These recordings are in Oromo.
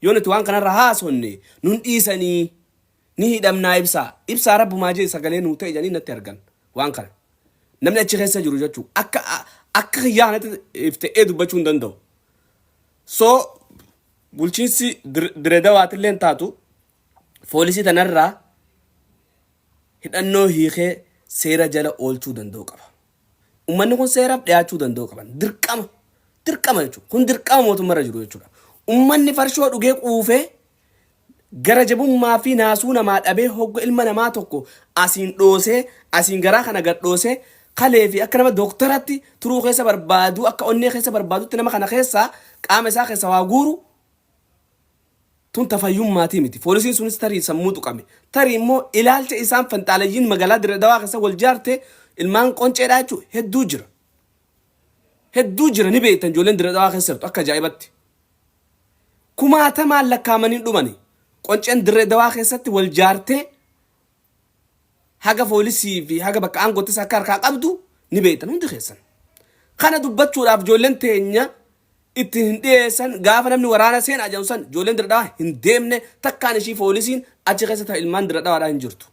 Yoo nuti waan kanarra haasonne nun dhiisanii ni hidhamnaa ibsaa. Ibsaa rabbumaa jee sagalee nuu ta'e jedhanii natti argan waan kana. Namni achi keessa jiru jechuu akka akka kiyyaa kanatti ifta'ee dubbachuu hin danda'u. So bulchiinsi Diredawaatillee hin taatu foolisii tanarraa hidhannoo hiikee seera jala oolchuu danda'u qaba. Ummanni kun seeraaf dhiyaachuu danda'u qaban. Dirqama. Dirqama jechuudha. Kun dirqama mootummarra jiru jechuudha. Ummanni farshoo dhugee quufee gara jabummaa fi naasuu namaa dhabee hogga ilma namaa tokko asiin dhoosee asiin garaa kana gad dhoosee kalee fi akka nama dooktaratti turuu keessa barbaadu akka onnee keessa barbaadutti nama kana keessaa qaama isaa keessa waa guuru Tun ta fayyummaatii miti. Poolisiin sunis tarii sammuu tuqame. Tarii immoo ilaalcha isaan fanxaalayyiin magaalaa Dirre Dawaa keessa wal jaarte ilmaan qonceedhaa jechuun hedduu jira. Hedduu jira ni beektan ijoolleen Dirre Dawaa keessa jirtu akka ajaa'ibatti. Kumaatamaan lakkaa'amanii dhumani. Qonceen Dirre Dawaa keessatti wal jaartee haga foolisii fi haga bakka aangottis akka harkaa qabdu ni beektan hundi keessan. Kana dubbachuudhaaf ijoolleen teenya itti hin dhiyeessan gaafa namni waraana seenaa jedhu san ijoolleen Dirre Dhawaa hin deemne takkaan ishii foolisiin achi keessa ta ilmaan Dirre Dhawaadhaa hin jirtu.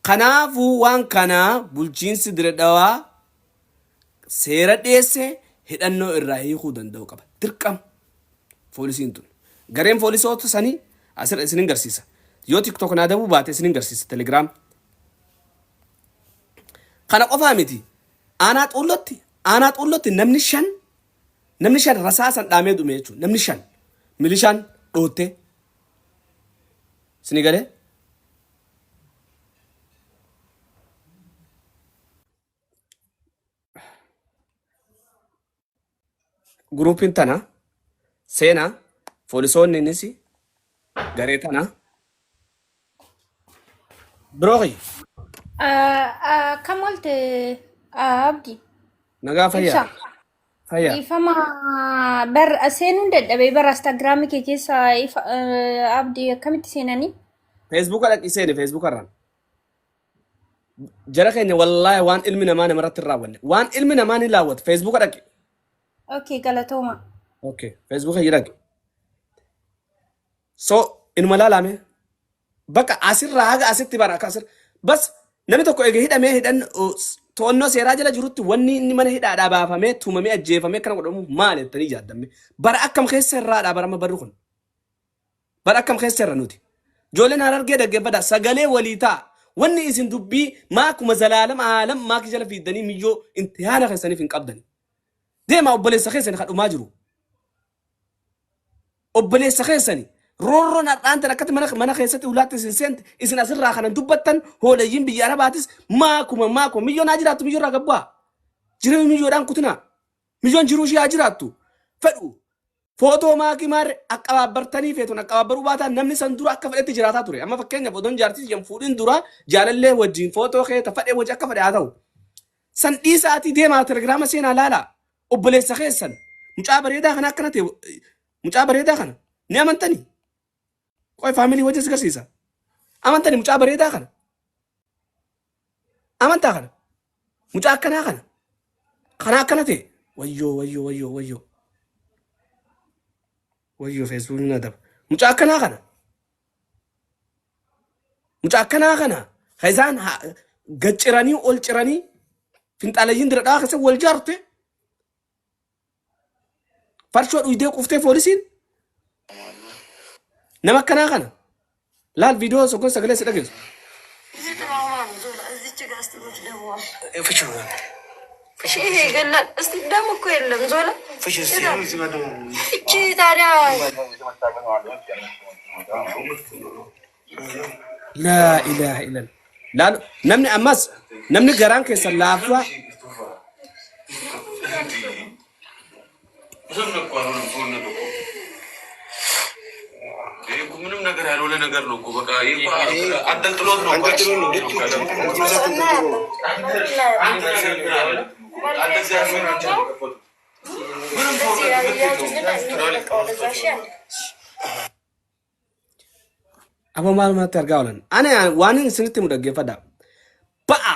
Kanaafuu waan kana bulchiinsi Dirre Dhawaa seera dhiyeessee hidhannoo irraa hiikuu danda'u qaba. Dirqama foolisiin tun. Gareen foolisoota sanii asirra isinin garsiisa. Yoo TikTok naa dabuu baate isinin garsiisa Telegram. Kana qofaa miti. Aanaa xuullotti aanaa xuullotti namni shan namni shan rasaasan dhaamee dhume jechuudha. Namni shan milishaan dhoottee. Isinii galee? Guruupiin tana seenaa foolisoonniinis garee tana biroo kiyya Akkam oolte Abdi? Nagaa fayyaa Ibsa. Fayyaa. Dhiifama bar seenuun dadhabee bara Instagiraamii kee keessa ifa Abdi akkamitti seenanii? Feesbuuka dhaqii seeni feesbuuka irraan. Jara keenya wallaahi waan ilmi namaa namarratti hin raawwanne. Waan ilmi namaa ni laawwatu. Feesbuuka dhaqi. Okay, galatooma. Okay. Feesbuuka kiyya dhaqi. So inuma laalame. Bakka asirraa haga asitti bara akka asirra. Bas namni tokko eega hidhamee hidhan to'annoo seeraa jala jirutti wanni inni mana hidhaadhaa baafamee tumamee ajjeefamee akkana godhamu maal jettanii yaaddamme. Bara akkam keessa irraadhaa bara amma barri kun. Bara akkam keessa irra nuti. Ijoolleen Harargee dhaggeeffadhaa sagalee walii ta'a. Wanni isin dubbii maakuma zalaalam aalam maakii jala fiiddanii miyyoo imtihaana keessaniif hin qabdani. Deemaa obboleessa keessani kan dhumaa jiru. Obboleessa keessani roorroon har'aan tan akkatti mana mana keessatti ulaatti isin seente isin asirraa kanan dubbattan hoolayyiin biyya arabaatis maakuma maakuma miyyoon haa jiraattu miyyoo irraa gabbu'aa. Jireenya miyyoodhaan kutinaa. Miyyoon jiruu ishee haa jiraattu. Fedhu Footoo maakii maarre aqqabaabbartanii feetuun aqqabaabbaruu baataan namni san dura akka fedhetti jiraataa ture. Amma fakkeenyaaf odoon jaartii tiyyan fuudhin dura jaalallee wajjin footoo kee ta fedhe wajji akka fedhe haa ta'u. San dhiisaatii deemaa telegiraama seenaa laalaa. Obboleessa keessan mucaa bareedaa kana akkana ta'e mucaa bareedaa kana ni amantanii? Qoy faamilii wajjin si garsiisa. Amantanii mucaa bareedaa kana? Amantaa kana? Mucaa akkanaa kana? Kana akkana ta'e? Wayyoo wayyoo wayyoo wayyoo. Wayyoo feesbuukni na daba. Mucaa akkanaa kana? Mucaa akkanaa kana? Ka isaan gad ciranii ol ciranii finxaalayyiin dira dhawaa keessa wal jaarte Farshoo dhuydee quuftee poolisiin nama akkanaa kana laal viidiyoo osoo sagalee si dhageessu. ደግሞ እኮ የለም ዞላ እቺ ታዲያ Laa ilaaha illallah. Laal namni ammas namni garaan keessan laafaa ምንም ነገር ያልሆነ ነገር ነው እኮ በቃ ይሄ እኮ አንጠልጥሎት ነው እኮ Aboo maalumatti argaa oolan. Ani waan isinitti himu dhaggeeffadha. Ba'a.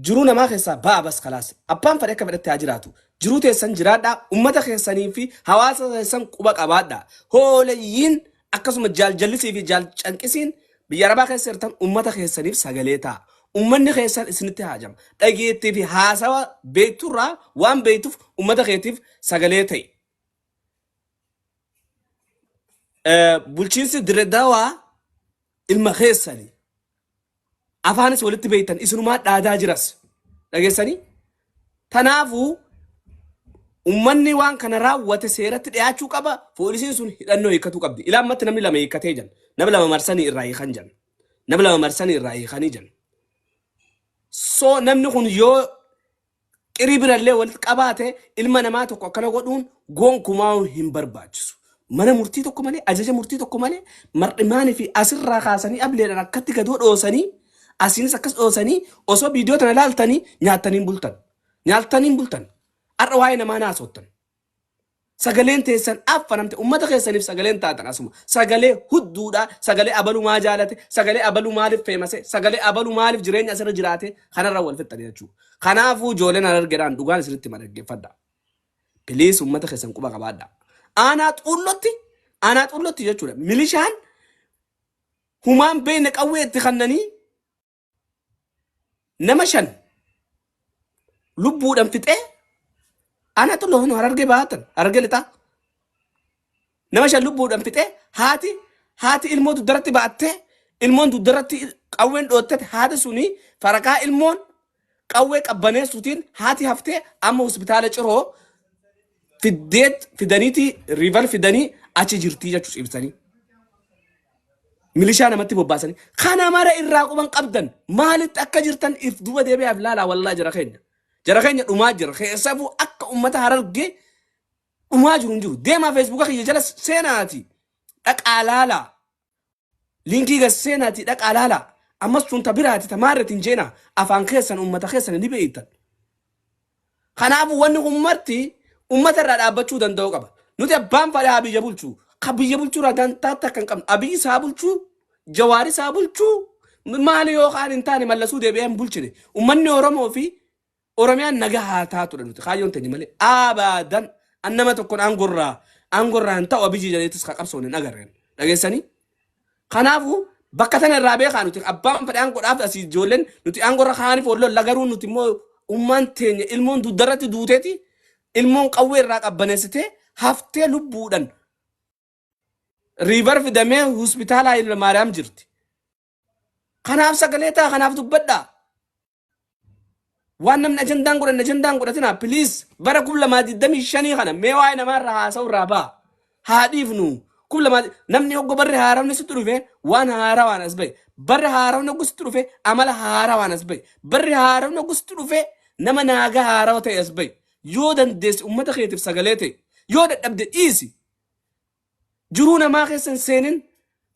Jiruu namaa keessaa ba'a bas kalaas. Abbaan fedhe akka fedhetti haa jiraatu. Jiruu teessan jiraadhaa, ummata keessanii fi hawaasa keessan quba qabaadhaa. Hoolayyiin akkasuma jaaljallisii fi jaalcanqisiin biyya arabaa keessa jirtan ummata keessaniif sagalee ta'a. Ummanni keessan isinitti haajama. Dhageettii fi haasawa beekturraa waan beektuuf ummata keetiif sagalee ta'i. Bulchiinsi Dirre Dawaa ilma keessani. Afaanis walitti beektan isinumaa dhaadaa jiras. Dhageessanii? Tanaafuu ummanni waan kana raawwate seeratti dhiyaachuu qaba. Poolisiin sun hidhannoo hiikkatuu qabdi. Ilaa ammatti namni lama hiikkatee jiran. Nama lama marsanii irraa hiikan jiran. Nama lama marsanii irraa hiikanii jiran. So namni kun yoo qirii birallee walitti qabaate ilma namaa tokko akkana godhuun gonkumaa hin barbaachisu. Mana murtii tokko malee, ajaja murtii tokko malee, mar'imaanii fi asirraa kaasanii ableedhaan akkatti gadoo dhoosanii, asiinis akkas dhoosanii osoo viidiyoo tana laaltanii nyaattanii hin bultan. Nyaattanii hin bultan. Har'a waa'ee namaa naasottan. Sagaleen teessan affanamte ummata keessaniif sagaleen taatan asuma. Sagalee hudduudha, sagalee abaluu maa jaalate, sagalee abaluu maaliif feemase, sagalee abaluu maaliif jireenya asirra jiraate kanarra wal fixxan jechuudha. Kanaafuu ijoolleen harargedhaan dhugaan isinitti hima dhaggeeffadha. Please ummata keessan quba qabaadha. Aanaa xuullotti, aanaa xuullotti jechuudha. Milishaan humaan beekne qawwee itti kannanii nama shan lubbuudhaan fixee aanaa xulloo kun harargee baatan harargee lixaa nama shan lubbuudhaan fixee haati haati ilmoo dugdaratti baattee ilmoon dugdaratti qawween dhoottete haati suni faraqaa ilmoon qawwee qabbaneessuutiin haati haftee amma hospitaala ciroo fiddeet fidaniiti riivar fidanii achi jirtii jechuus ibsanii. Milishaa namatti bobbaasanii. Kana mara irraa quban qabdan maalitti akka jirtan if duba deebi'aaf laalaa wallaa jara keenya. Jara keenya dhumaa jira. Keessafuu akka ummata harargee dhumaa jiru hin jiru. Deemaa feesbuuka kiyya jala seenaati. Dhaqaa laalaa. Linkii gad seenaati dhaqaa laalaa. Ammas tun ta biraati ta maarreeti hin jeenaa. Afaan keessan ummata keessan ni beeytan. Kanaafuu wanni kun marti ummata irraa dhaabbachuu danda'uu qaba. Nuti abbaan fedhe haa biyya bulchu. Ka biyya bulchuu irraa dantaa takka hin qabnu. Abiyyi isaa bulchuu, Jawaar isaa bulchuu, maali yoo kaan hin taane mallasuu deebi'ee hin bulchine. Ummanni Oromoo fi Oromiyaan nagaa haa taatudha nuti kaayyoon teenya malee. Abaadan an nama tokkoon aangorraa aangorraa hin ta'u Abiyyi jedheetis ka qabsoon hin agarreen. Dhageessanii? Kanaafuu bakka tana irraa beekaa nuti abbaan fedhe aangoodhaaf asii ijoolleen nuti aangorra kaaniif wal lolla garuu nuti immoo ummaan teenya ilmoon dugdarratti duuteeti ilmoon qawwee irraa qabbaneessitee haftee lubbuudhaan riivar fidamee hospitaala Hayila Maariyaam jirti. Kanaaf sagalee ta'a kanaaf dubbadhaa. Waan namni ajandaan godhanne ajandaan godhatina please bara 2025 kana mee waa'ee namaa irraa haasa'u irraa ba'a. Haa dhiifnu. 2000 namni hogga barri haarawni sitti dhufe waan haarawaan as bahe. Barri haarawni hogga sitti dhufe amala haarawaan as bahe. Barri haarawni hogga sitti dhufe nama naaga haarawa ta'e as bahe. Yoo dandeesse ummata keetiif sagalee ta'e. Yoo dadhabde dhiisi. Jiruu namaa keessa hin seenin.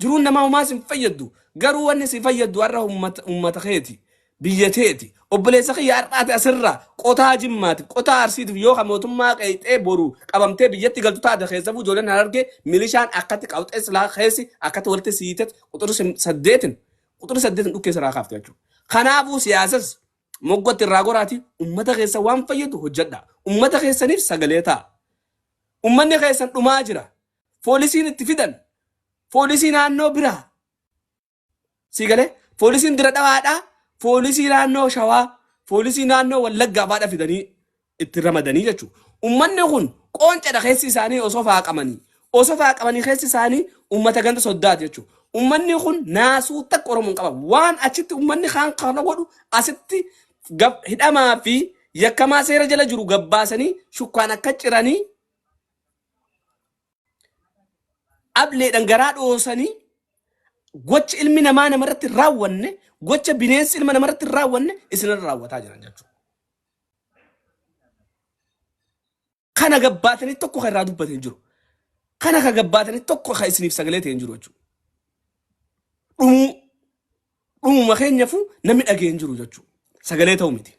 Jiruun namaa homaa si hin fayyaddu. Garuu wanni si fayyaddu har'a ummata, ummata keeti. Biyya teeti. Obboleessa kiyya har'aati asirraa qotaa jimmaatiif, qotaa arsiitiif yoo ka mootummaa qeeyxee boru qabamtee biyyatti galtu taate keessafuu ijoolleen harargee milishaan akkatti qawxee silaa keessi akkatti walitti siitet quxuri saddeetin quxuri saddeetin dhukkee sirraa kaafte jechuudha. Kanaafuu siyaasas moggatti irraa goraati ummata keessa waan fayyadu hojjedha. Ummata keessaniif sagalee ta'a. Ummanni keessan dhumaa jira. Poolisiin itti fidan. Poolisii naannoo biraa. Sii galee? Poolisiin dira dhawaadhaa. Poolisii naannoo shawaa. Poolisii naannoo wallaggaa faadha fidanii itti ramadanii jechuudha. Ummanni kun qooncadha keessi isaanii osoo faaqamanii. Osoo faaqamanii keessi isaanii ummata ganda soddaati jechuudha. Ummanni kun naasuu takka Oromoon qaba. Waan achitti ummanni kaan kana godhu asitti hidhamaa fi yakkamaa seera jala jiru gabbaasanii shukkaan akka ciranii ableedhaan garaa dhoosanii gocha ilmi namaa namarratti hin raawwanne gocha bineensi ilma namarratti hin raawwanne isinirra raawwataa jiran jechuudha. Kana gabbaatanii tokko kan irraa dubbate hin jiru. Kana kan gabbaatanii tokko kan isiniif sagalee ta'e hin jiru jechuudha. Dhumuu dhumuma keenyafu namni dhagee hin jiru jechuudha. Sagalee ta'u miti.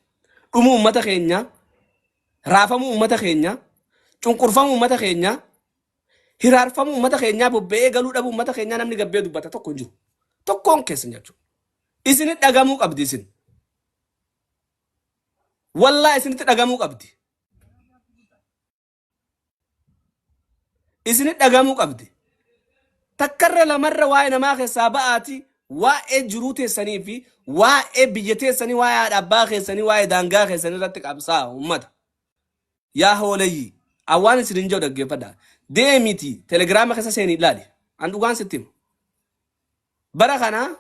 Dhumuu uummata keenyaa, raafamuu uummata keenyaa, cunqurfamuu uummata keenyaa, hiraarfamuu uummata keenyaa, bobba'ee galuu dhabuu uummata keenyaa namni gabbee dubbata tokko hin jiru. Tokkoon keessan jechuudha. Isin dhagamuu qabdi isin. Wallaa isinitti dhagamuu qabdi. Isinitti dhagamuu qabdi. Takkarra lamarra waa'ee namaa keessaa ba'aati waa'ee jiruu teessanii fi waa'ee biyya teessanii waa'ee haadha abbaa keessanii waa'ee daangaa keessanii irratti qabsaa uummata. Yaa hooleyyii awwaan isin hin jedhu dhaggeeffadha. Deemiti telegiraama keessa seenii ilaali. An dhugaan sitti hima. Bara kana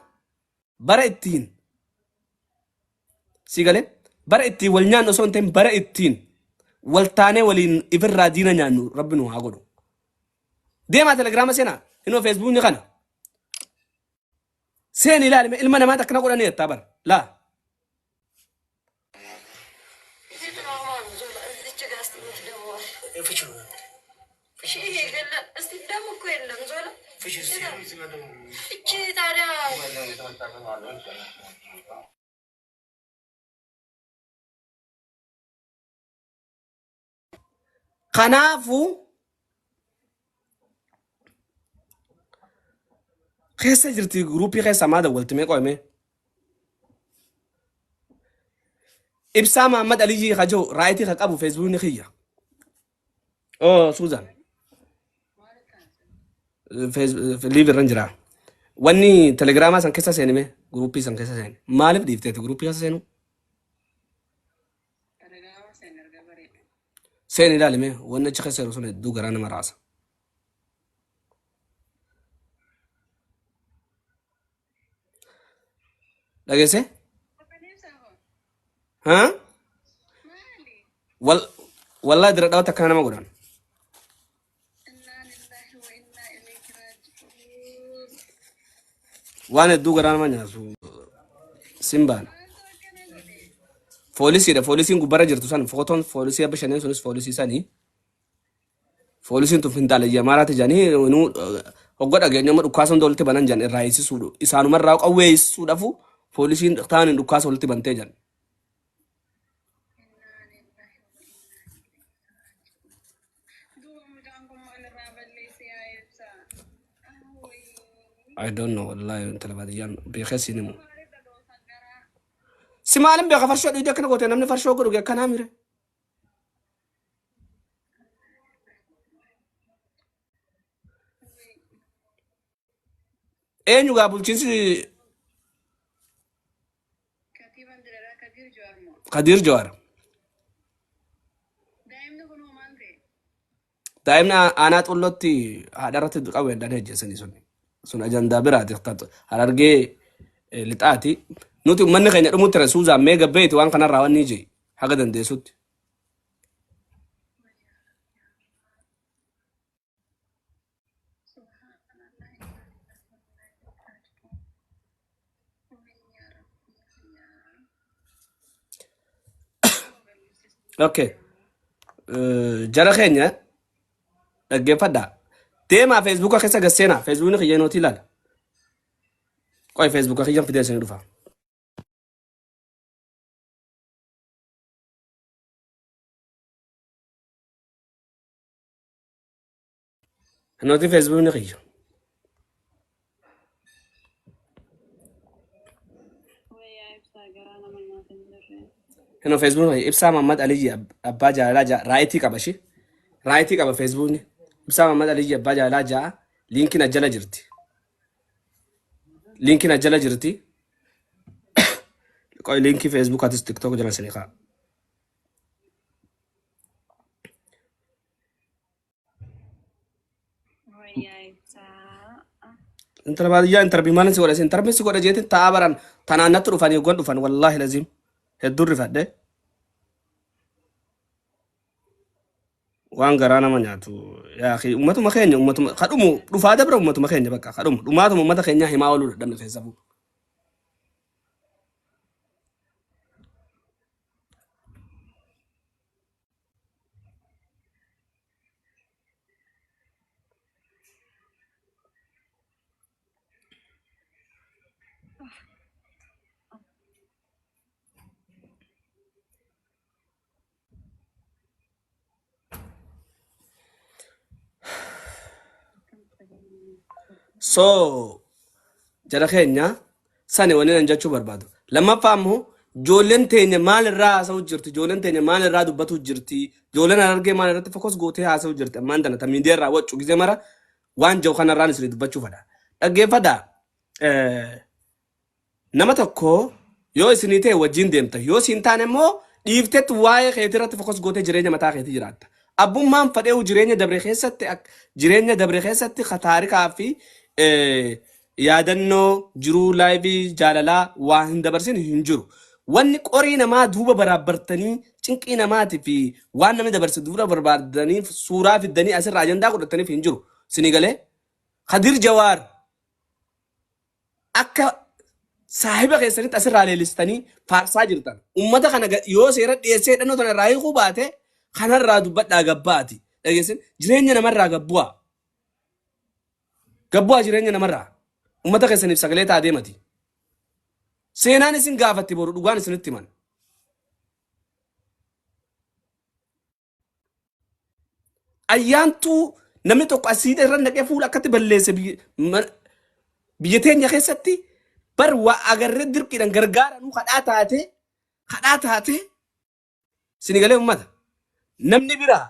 bara ittiin si galee bara ittiin wal nyaannu osoo hin ta'in bara ittiin wal taanee waliin ifirraa diina nyaannu rabbi nu haa godhu. Deemaa telegiraama seenaa inoo feesbuukni kana seeni ilaali mee ilma namaatti akkana godhanii jettaa bara laa. Kanaafuu keessa jirti guruupii keessa maa dawwalti mee qo'ame. Ibsaa Mahammad Aliyyii ka jiru raayitii ka qabu feesbuukni kiyya. Oo Suuzan. Liiv irra jira. Wanni telegiraamaa san keessa seenime guruupii san keessa seeni. Maaliif dhiifteeti guruupii keessa seenu? Seeni ilaali mee wanni achi keessa jiru sun hedduu garaa nama raasa. Dhageesse? Haa? Wal wallahi dira dhawata akkana nama godhan. Waan hedduu garaa nama nyaatu simbaan. Foolisiidha. Foolisiin gubbarra jirtu san footoon foolisii abba shaneen sunis foolisii sanii. Foolisiin tun finxaaleyyi Amaaraati jedhanii nuu hogga dhageenye amma dhukkaasa hunda walitti banan jedhan irraa hiisisuu isaanumarraa qawwee hiisisuudhafu foolisiin taaniin dhukkaasa walitti bantee jedhan. I don't know wallahi intala baadiyyaan beekee siin himu. Si maalin beeka farshoo dhiidee akkana goote namni farshoo godhu akkanaa mire. Eenyu gaa bulchiinsi Katiibaan diraraa Kadiir Jawaar moo? Kadiir Jawaar. Daa'imni kun hoo maal ta'e? Daa'imni aanaa xullootti haadha irratti qabu heddaan hojjeessanii sun. Sun ajandaa biraati. Harargee lixaati. Nuti uummanni keenya dhumutti jira Suuzaan mee gabbeeti waan kanarraa wanni jee haga dandeessutti. Okay. Jara keenya dhaggeeffadhaa. Deemaa feesbuuka keessa gad seenaa. Feesbuukni kiyya nootii ilaala. Qoy feesbuuka kiyyan fidee isinii dhufa. Nootii feesbuukni kiyya. Wayyaa ibsaa garaa nama nyaata hin jirre. Inoo feesbuukni kiyya Ibsaa Mahammad Aliyyi abbaa jaalalaa ja'a raayitii qaba shi. Raayitii qaba feesbuukni. Ibsaa Mahammad Aliyyi abbaa jaalalaa ja'a liinkiin ajjala jirti. Liinkiin ajjala jirti. Qoy liinkii feesbuukaatis tiktook jala isinii kaa'a. Wayyaa ibsaa. Intala baadiyyaa intarbii maalin si godha isin intarbii si godha jeetin ta'aa baran tanaan natti dhufanii hoggan dhufan wallaahi laziim hedduun rifadhe waan garaa nama nyaatu yaa akhi ummatuma keenya ummatuma kadhumu dhufaa dabra ummatuma keenya bakka kadhumu dhumaatuma ummata keenyaa himaa ooluu dadhabne keessafuu. So jara keenya sani wani nan jechuu barbaadu. Lammaffaa immoo Ijoolleen teenya maal irraa haasa'u jirti? Ijoolleen teenya maal irraa dubbatu jirti? Ijoolleen Harargee maal irratti focus gootee haasa'u jirti? Ammaan tana ta miidiyaa irraa waccu gizee mara waan jiru kanarraan isin dubbachuu fedha. Dhaggeeffadhaa. Nama tokko yoo isinii ta'e wajjin deemta. Yoo siin taane immoo dhiiftetti waa'ee keetii irratti focus gootee jireenya mataa keetii jiraatta. Abbummaan fadheewu jireenya dabre keessatti taarikaa fi yaadannoo jiruu life jaalalaa waa hin dabarsin hin jiru. Wanni qorii namaa duuba baraabbartanii, cinqii namaatii fi waan namni dabarse duuba barbaadanii suuraa fiddanii asirraa ajandaa godhataniif hin jiru. Sinii galee Kadir Jawaar akka saahiba keessanitti asirraa leellistanii faarsaa jirtan. Ummata kana yoo seera dhiyeessee hidhannoo tana irraa hiikuu baate, kanarraa dubbadhaa gabbaati. Dhageessin, jireenya namarraa gabbu'aa. Gabbu'aa jireenya namarraa. Ummata keessaniif sagalee ta'a deemati. Seenaan isin gaafatti boru, dhugaan isinitti himan. Ayyaantuu namni tokko asiidha irra naqee fuula akkatti balleesse biyya teenya keessatti bar waa agarree dirqiidhaan gargaaranuu kadhaa taate sinigalee ummata. Namni biraa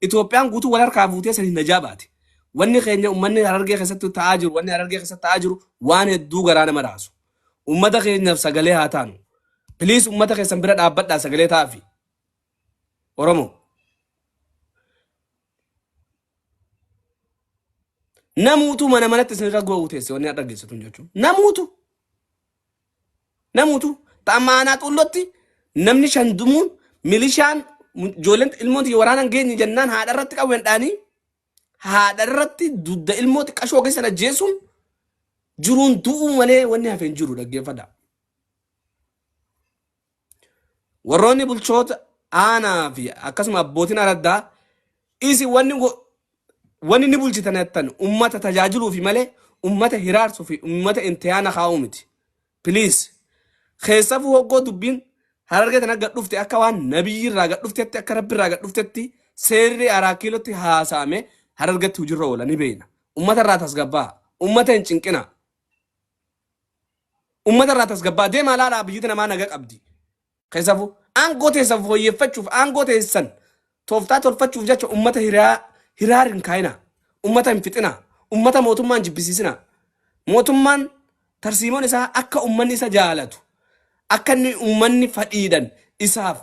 Itoophiyaan guutuu wal harkaa fuutee sanii najaa baate. Wanni keenya ummanni Harargee keessatti ta'aa jiru, wanni Harargee keessatti ta'aa jiru waan hedduu garaa nama raasu. Ummata keenyaaf sagalee haa taanu. Please, ummata keessan bira dhaabbadhaa, sagalee ta'aafi. Oromoo. Namuutu mana manatti isinirra go'uu teesse wanni har'a geessitu jechuudha. Namuutu. Namuutu. Ta'amma aanaa Xullotti namni shan dumuun, milishaan ijoolleen ilmoon tiyya waraana hin geenye jennaan haadha irratti qawween dhaanii haadha irratti dugda ilmoo xiqqashoo keessan ajjeesuun jiruun du'uu malee wanni hafe hin jiru, dhaggeeffadha. Warroonni bulchoota aanaa fi akkasuma abbootiin araddaa, isin wanni ni bulchitan jettan ummata tajaajiluu fi malee ummata hiraarsuu fi ummata imtihaana kaa'uu miti. Please, keessafuu hoggoo dubbiin Harargee tana gad dhufte, akka waan nabiyyi irraa gad dhuftetti, akka rabbi irraa gad dhuftetti seerri Araakiilotti haasa'ame Harargetti hojiirra oola ni beekna. Ummata irraa tasgabbaa. Ummata hin cinqina. Ummata irraa tasgabbaa. Deemaa laalaa, biyyi namaa naga qabdi. Keessafuu aangoo teessan fooyyeffachuuf, aangoo teessan tooftaa tolfachuuf jecha ummata hiraar hin kaayina. Ummata hin fixina. Ummata mootummaan jibbisiisina. Mootummaan tarsiimoon isaa akka ummanni isa jaalatu, akka inni ummanni fadhiidhan isaaf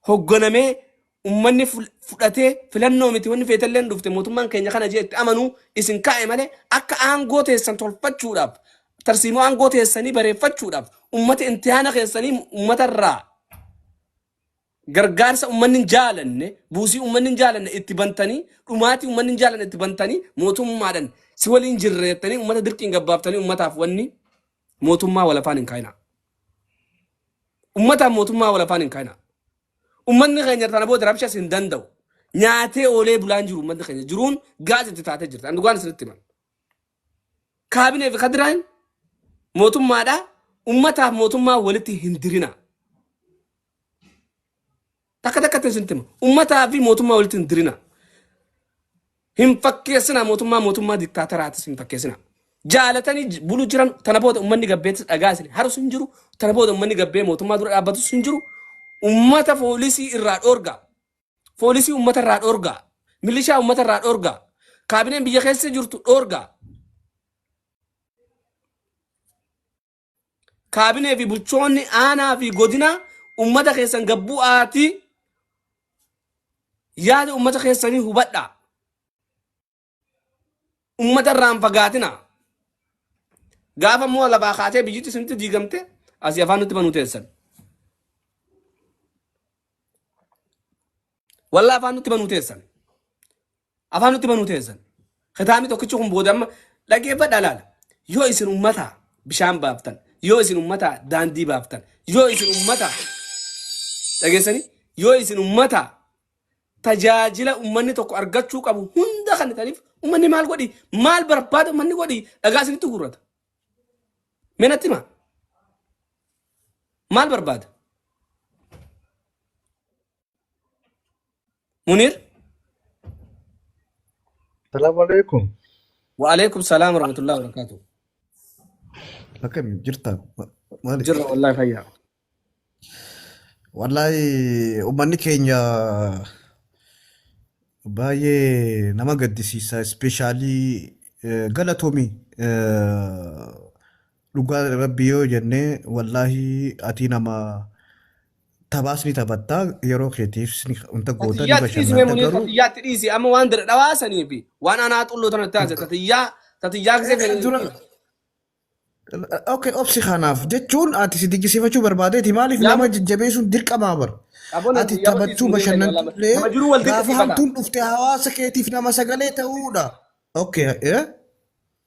hogganamee, ummanni fudhatee filannoo miti wanni feetalleen dhufte mootummaan keenya kana jee itti amanuu isin kaa'e malee, akka aangoo teessan tolfachuudhaaf, tarsiimoo aangoo teessanii bareeffachuudhaaf ummata imtihaana keessanii ummata irraa gargaarsa ummanni hin jaalanne, buusii ummanni hin jaalanne itti bantanii, dhumaatii ummanni hin jaalanne itti bantanii, mootummaadhaan si waliin jirreettanii ummata dirqiin gabbaaftanii ummataaf wanni mootummaa wal afaan hin kaayinaa. Ummataaf mootummaa wal afaan hin kaayinaa. Ummanni keenya tana booda rabshas hin danda'u. Nyaatee oolee bulaan jiru ummanni keenya jiruun gaas itti taatee jirti. Ani dhugaan isinitti himan. Kaabinee fi kadiraan mootummaadhaa ummataaf mootummaa walitti hin dirina. Takka takkatti isinitti hima. Ummataa fi mootummaa walitti hin dirina. Hin fakkeessina, mootummaa diktaataraatis hin fakkeessina. Jaalatanii bulu jiran tana booda ummanni gabbeettis dhagaa isin harus hin jiru. Tana booda ummanni gabbee mootummaa dura dhaabbatus hin jiru. Ummata poolisii irraa dhoorga. Poolisii ummata irraa dhoorga. Milishaa ummata irraa dhoorga. Kaabineen biyya keessa jirtu dhoorga. Kaabinee fi bulchoonni aanaa fi godinaa ummata keessan gabbu'aatii yaada ummata keessanii hubadhaa. Ummata irraa hin fagaatina. Gaafa immoo lafaa kaatee biyyittii isinitti diigamte asii afaan nutti banuu teessan. Wallaa afaan nutti banuu teessan. Afaan nutti banuu teessan. Kitaabni tokkichi kun booda amma dhageeffadhaa laala. Yoo isin ummata bishaan baaftan, yoo isin ummata daandii baaftan, yoo isin ummata dhageessanii, yoo isin ummata tajaajila ummanni tokko argachuu qabu hunda kan ta'aniif, ummanni maal godhi, maal barbaada ummanni godhi, dhagaa isinitti gurrata. Mee natti himaa. Maal barbaada? Munir? Salaamu alaikum. Wa alaikum salaam wa rahmatullahi wa barakatuh. Akkam jirta? Maali? Jirra wallahi, fayyaa. Wallaahi uummanni keenya baay'ee nama gaddisiisa. Especially galatoomii dhugaa rabbi yoo jennee, wallaahi ati nama taphaas ni taphattaa, yeroo keetiif wanta goota ni Tatiyyaatti dhiisi mee bashannanta Muniir, garuu tatiyyaatti dhiisi. Amma waan dire dhawaasanii fi waan anaa xulloo tana taasise tatiyyaa tatiyyaa gisee fedhe. Dura. Okay, obsi. Kanaaf jechuun ati si dinqisiifachuu barbaadeeti. Maaliif Yaa nama jajjabeessuun dirqamaa bara. Aboon Ati ati yaa taphachuu dhiisi Muniir keenya. bashannantullee Nama jiruu wal gaafa dinqisiifata. hamtuun dhufte hawaasa keetiif nama sagalee ta'uudha. Okay, eh?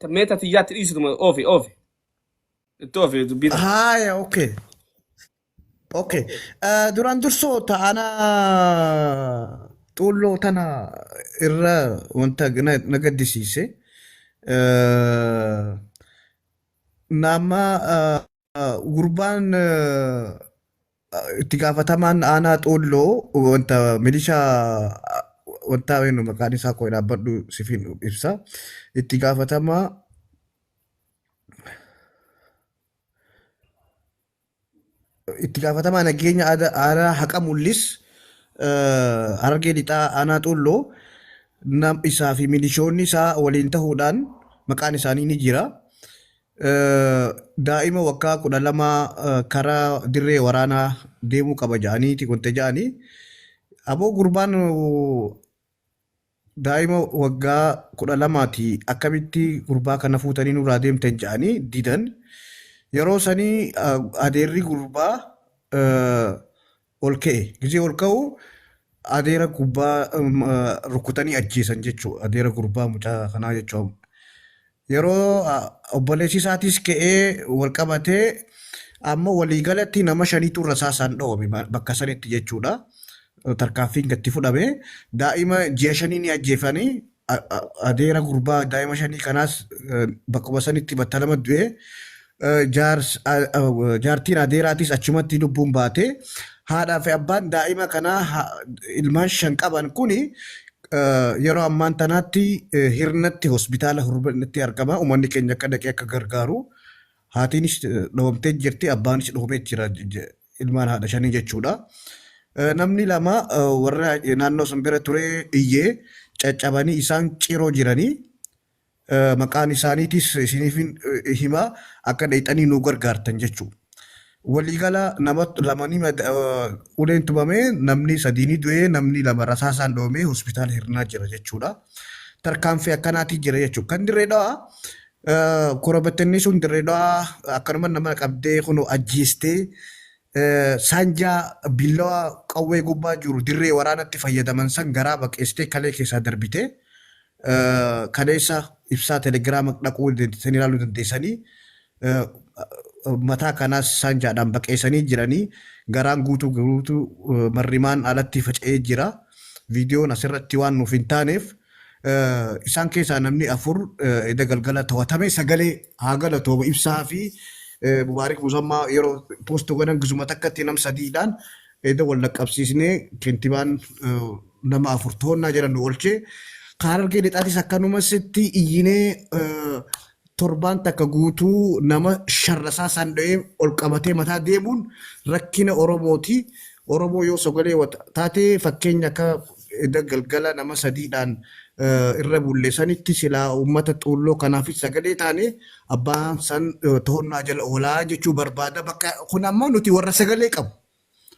Mee tatiyyaatti dhiisituma oofi oofi. Itti oofi dubbii tana. Haaya, okay. Okay. Duraan dursoo ta'ana xuulloo tana irra wanta na gaddisiise. Nama gurbaan itti gaafatamaan aanaa xuulloo wanta milishaa wanta eenyu maqaan isaa koo dhaabbadhu sifiin ibsa. Itti gaafatamaa nageenya aanaa Haqa Mul'is, Harargee Lixaa, aanaa xuulloo, isaa fi milishoonni isaa waliin ta'uudhaan maqaan isaanii ni jira. Daa'ima waggaa 12 karaa dirree waraanaa deemuu qaba jedhaniiti wanta jedhanii. Aboo, gurbaan daa'ima waggaa 12ti, akkamitti gurbaa kana fuutanii nurraa deemtan jedhanii didan. Yeroo sanii adeerri gurbaa ol ka'e. Gizee ol ka'u adeera gurbaa rukutanii ajjeesan jechuudha. Adeera gurbaa mucaa kanaa jechuudha. Yeroo obboleessi isaatis ka'ee wal qabatee amma waliigalatti nama shaniitu rasaasaan dhawame bakka sanitti jechuudha. Tarkaanfiin gatti fudhame. Daa'ima ji'a 5 ni ajjeefanii, adeera gurbaa daa'ima 5 kanaas bakkuma sanitti battalama du'e. Jaartiin adeeraatis achumatti lubbuun baate. Haadhaa fi abbaan daa'ima kanaa ilmaan shan qaban kuni yeroo ammaan tanaatti Hirnatti, hospitaala Hirnatti argama. Uummanni keenya akka dhaqee akka gargaaru. Haatiinis dhawamtee jirti, abbaanis dhawamee jira, ilmaan haadha shanii jechuudha. Namni lama warra naannoo sun bira ture iyyee caccabanii isaan ciroo jiranii. Maqaan isaaniitis isiniif hima, akka dhaqxanii nu gargaartan jechuudha. Waliigala nama lamanii uleen tumamee, namni sadiini du'ee, namni lama rasaasaan dhoomee hospitaala Hirnaa jira jechuudha. Tarkaanfii akkanaatii jira jechuudha. Kan Dirree Dhawaa korabattinni sun Dirree Dhawaa akkanuma nama qabdee kun ajjeestee, saanjaa billawa qawwee gubbaa jiru dirree waraanatti fayyadaman san garaa baqeessitee kalee keessaa darbite. Kaleessa ibsaa Telegiraama dhaquu dandeessanii ilaaluu dandeessanii, mataa kanaas saanjaadhaan baqeessanii jiranii, garaan guutuu guutuu marrimaan alatti faca'ee jira. Viidiyoon asirratti waan nuuf hin taaneef, isaan keessaa namni afur eda galgala to'atame. Sagalee haa galatooma ibsaa fi Mubaarik Musammaa yeroo post godhan gizuma takkatti nam sadiidhaan eda wal dhaqqabsiisnee kentibaan nama afur to'annaa jedhan nu oolchee. Kan Harargee Lixaatis akkanumasitti iyyinee torbaan takka guutuu nama sharrasaa san dha'ee ol qabatee mataa deemuun rakkina Oromooti. Oromoo yoo sagalee taate, fakkeenya akka eda galgala nama sadiidhaan irra bulle sanitti silaa uummata xuulloo kanaafis sagalee taane, abbaan san to'annaa jala oolaa jechuu barbaada. Bakka kun ammoo nuti warra sagalee qabu.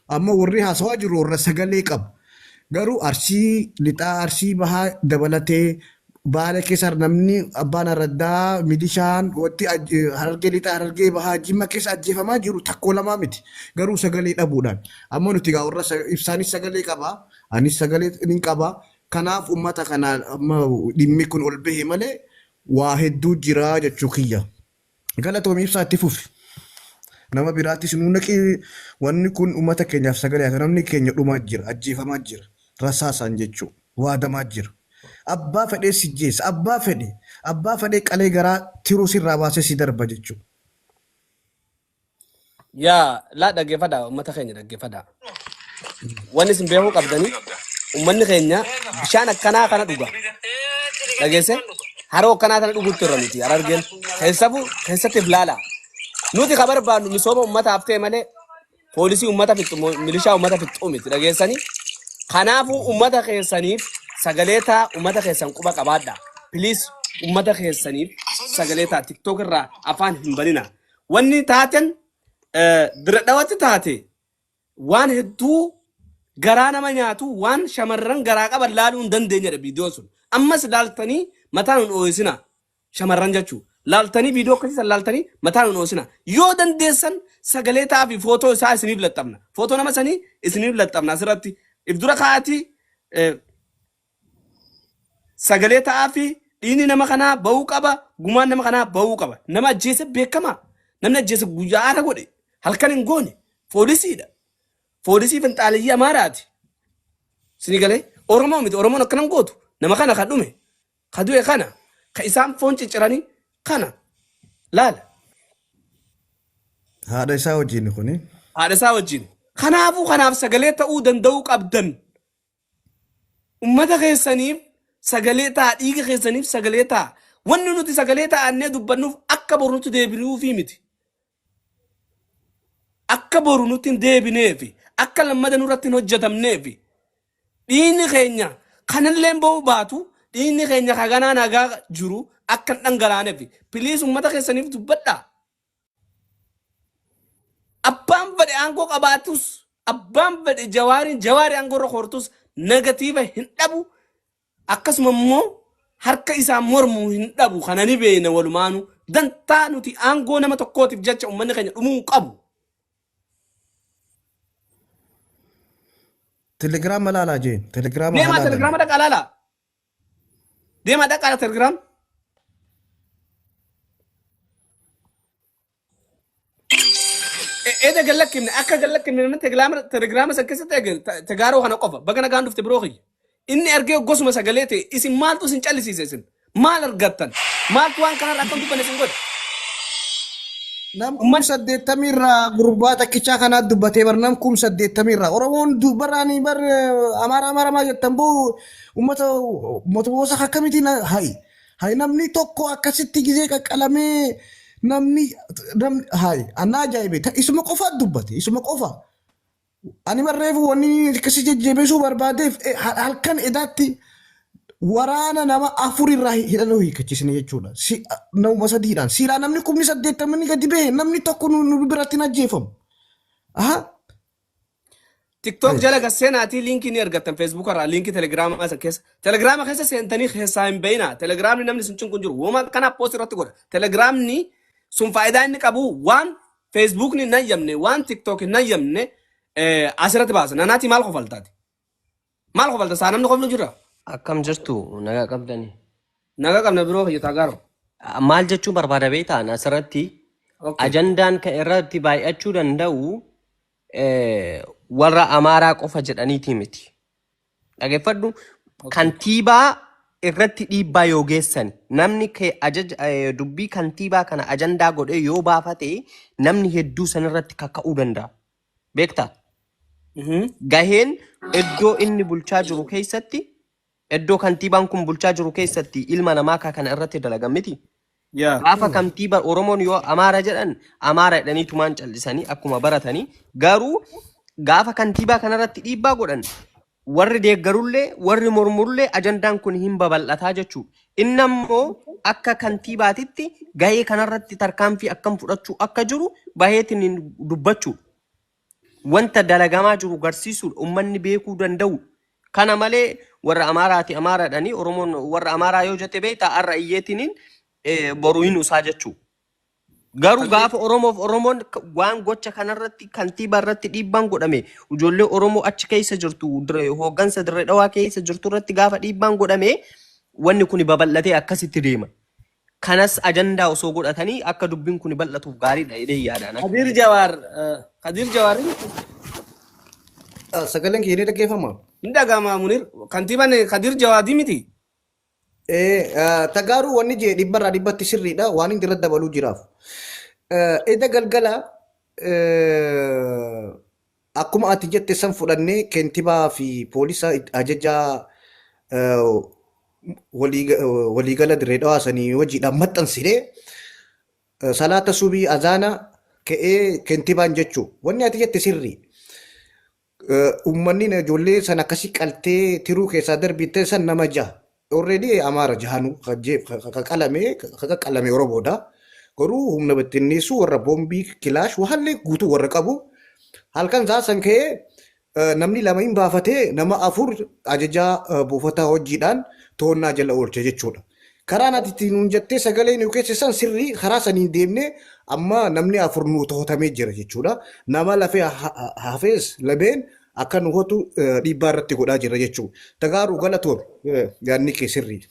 Amma warri haasawaa jiru warra sagalee qabu. Garuu Arsii Lixaa, Arsii Bahaa dabalatee Baale keessa namni abbaan araddaa milishaan wanti Harargee Lixaa, Harargee Bahaa, Jimma keessa ajjeefamaa jiru takkoo lamaa miti. Garuu sagalee dhabuudhaan. Amma nuti gaa warra ibsaanis sagalee qaba. Anis sagalee ni qaba. Kanaaf uummata kana amma dhimmi kun ol bahe malee waa hedduu jira jechuu kiyya. Galatoomii ibsaa, itti fufi. Nama biraattis nu naqi. Wanni kun uummata keenyaaf sagalee haa ta'u. Namni keenya dhumaa jira, ajjeefamaa jira, rasaasaan jechuu waadamaa jira. Abbaa fedhee si jeessa, abbaa fedhee qalee garaa tiruu sirraa baasee si darba jechuudha. Yaa laa, dhaggeeffadhaa, uummata keenya dhaggeeffadhaa. Wanni isin beekuu qabdanii, uummanni keenya bishaan akkanaa kana dhuga. Dhageesse, haroo akkanaa kana dhuguutti irra nuti Harargeen keessafuu keessatti ilaala. Nuti ka barbaannu misooma uummataaf ta'e malee Poolisii uummata fixxu milishaa uummata fixxuu miti dhageessanii. Kanaafuu uummata keessaniif sagalee ta'a uummata keessan quba qabaadha. Please uummata keessaniif sagalee ta'a TikTok irraa afaan hin banina. Wanni taaten Dirre Dhawatti taate waan hedduu garaa nama nyaatu waan shamarran garaa qaban laaluu hin dandeenyedha viidiyoon sun. Ammas laaltanii mataan hin ooyisina shamarran jechuu. Laaltanii viidiyoo akkasii san laaltanii mataan hin ooyisina. Yoo dandeessan sagalee ta'aa fi footoo isaa isiniif laxxafna. Footoo nama sanii isiniif laxxafna asirratti. If dura kaa'atii sagalee ta'aa fi dhiigni nama kanaa ba'uu qaba, gumaan nama kanaa ba'uu qaba. Nama ajjeese beekamaa. Namni ajjeese guyyaa aara godhe halkan hin goone foolisiidha. Foolisii finxaaleyyii Amaaraati. Sini galee Oromoo miti Oromoon akkana hin gootu. Nama kana kan dhume ka du'e kana ka isaan foon cicciranii kana laala. Haadha isaa wajjin kuni. Haadha isaa wajjin. Kanaafuu kanaaf sagalee ta'uu danda'uu qabdan. Ummata keessaniif sagalee ta'a, dhiiga keessaniif sagalee ta'a. Wanni nuti sagalee ta'annee dubbannuuf akka boru nutti deebinuufii miti. Akka boru nutti hin deebineefi, akka lammada nurratti hin hojjetamneefi. Dhiigni keenya kanallee ba'uu baatu, dhiigni keenya kaganaa nagaa jiru akka hin dhangalaanefi. Please ummata keessaniif dubbadhaa. Abbaan fedhe aangoo qabaatus, abbaan fedhe jawaariin jawaari aangoo irra koortus negatiiva hin dhabu. Akkasuma immoo harka isaa mormu hin dhabu. Kana ni beekna walumaanu. Dantaa nuti aangoo nama tokkootiif jecha uummanni keenya dhumuu hin qabu. Telegiraama laalaa jeen. Telegiraama Deemaa haa laalan. telegiraama dhaqaa laalaa. Deemaa dhaqaa telegiraam. Eda gallakkifne akka gallakkifne namni telegiraama telegiraama san keessatti eege tegaaroo kana qofa baga nagaan dhufte biroo kiyya. Inni argee gosuma sagalee ta'e isin maaltu isin callisiise isin maal argattan maaltu waan kanarra akka hin dubbanne isin godhe. Nam kum saddeettamii irraa gurbaa takkichaa kanaa dubbatee bar nam kum saddeettamii irraa Oromoon dubarraanii bar Amaara Amaara maa jettan boo uummata mootummoota akkamitiin hayi hayi namni tokko akkasitti gizee qaqqalamee namni namni hayi annaa ajaa'ibe isuma qofa dubbate isuma qofa Ani barreefu wanni inni akkasii jajjabeessuu barbaadeef halkan edaatti waraana nama afur irraa hidhannoo hiikkachiisne jechuudha. Si, nama sadiidhaan. Silaa namni kumni saddeettamni gadi bahe namni tokko nu biratti hin ajjeefamu. Aha. TikTok jala gad seenaatii liinkii ni argattan Facebook irraa liinkii Telegiraamaa san keessa. Telegiraama keessa seentanii keessaa hin bayinaa. Telegiraamni namni sun cinqu hin jiru. Woma akkanaa post irratti godha. Telegiraamni sun faayidaa inni qabu waan Facebookni hin hayyamne waan TikTok hin hayyamne asirratti baasa. Nanaatii maal kofaltaati? Maal kofalta? Saa namni koflu jira? Akkam jirtu nagaa qabdani. Nagaa qabna biroo kiyya taagaaro. Maal jechuun barbaada beektaa asirratti Okay. ajandaan kan irratti baay'achuu danda'u warra Amaaraa qofa jedhaniiti miti. Dhageeffadhu Okay. kantiibaa irratti dhiibbaa yoo geessan namni kee ajaja dubbii kantiibaa kana ajandaa godhee yoo baafate namni hedduu sanirratti kaka'uu danda'a. Beektaa? Gaheen iddoo inni bulchaa jiru keessatti iddoo kantiibaan kun bulchaa jiru keessatti ilma namaa ka kana irratti dalagan miti. Yaa. Gaafa kantiiba Oromoon yoo Amaara jedhan Amaara jedhanii tumaan callisanii akkuma baratanii garuu gaafa kantiibaa kanarratti dhiibbaa godhan warri deeggarullee warri mormullee ajandaan kun hin babal'ataa jechuudha. Inni ammoo akka kantiibaatitti gahee kanarratti tarkaanfii akkam fudhachuu akka jiru baheetiin hin dubbachuudha. Wanta dalagamaa jiru garsiisuudha ummanni beekuu danda'u. Kana malee warra Amaaraati Amaara jedhanii Oromoon warra Amaaraa yoo jette beektaa har'a iyyeetiniin boru hin usaa jechuu. Garuu gaafa Oromoof Oromoon waan gocha kanarratti kantiibaa irratti dhiibbaan godhame ijoollee Oromoo achi keessa jirtu hooggansa dirree dhawaa keessa jirtu irratti gaafa dhiibbaan godhame wanni kun babal'atee akkasitti deema. Kanas ajandaa osoo godhatanii akka dubbiin kun bal'atuuf gaariidha jedhee yaadaan akka Kadir Jawaar Kadir Jawaar Sagaleen kiyya ni dhaggeeffama. hin dhaga'ama Munir. Kantiibaan Kadir Jawaadii miti. Tagaaruu wanni jee dhibbarraa dhibbatti sirriidha waan inni irratti dabaluu jiraaf. Eda galgala akkuma ati jette san fudhannee kentibaa fi poolisa ajajaa waliigala dirree dhawaa sanii hojiidhaan maxxansinee salaata subii azaana Ka'ee kentibaan jechuu. Wanni ati jette sirrii. Uummanni ijoollee san akkasii qaltee tiruu keessaa darbitee san nama jaha. Already Amaara jahanuu ka qalame ka qaqqalame Oromoodha. Garuu humna bittinneessuu warra boombii kilaash wahaallee guutuu warra qabu. Halkan isaa san ka'ee namni lama hin baafatee nama afur ajajaa buufataa hojiidhaan to'annaa jala oolche jechuudha. Karaan ati ittiin nuun jettee sagalee nu keessa san sirrii karaa saniin deemnee amma namni afur nu to'atamee jira jechuudha. Nama lafee hafees lameen akka nu hotu dhiibbaa irratti godhaa jira jechuudha. Tagaaruu galatoon yaadni kee sirrii.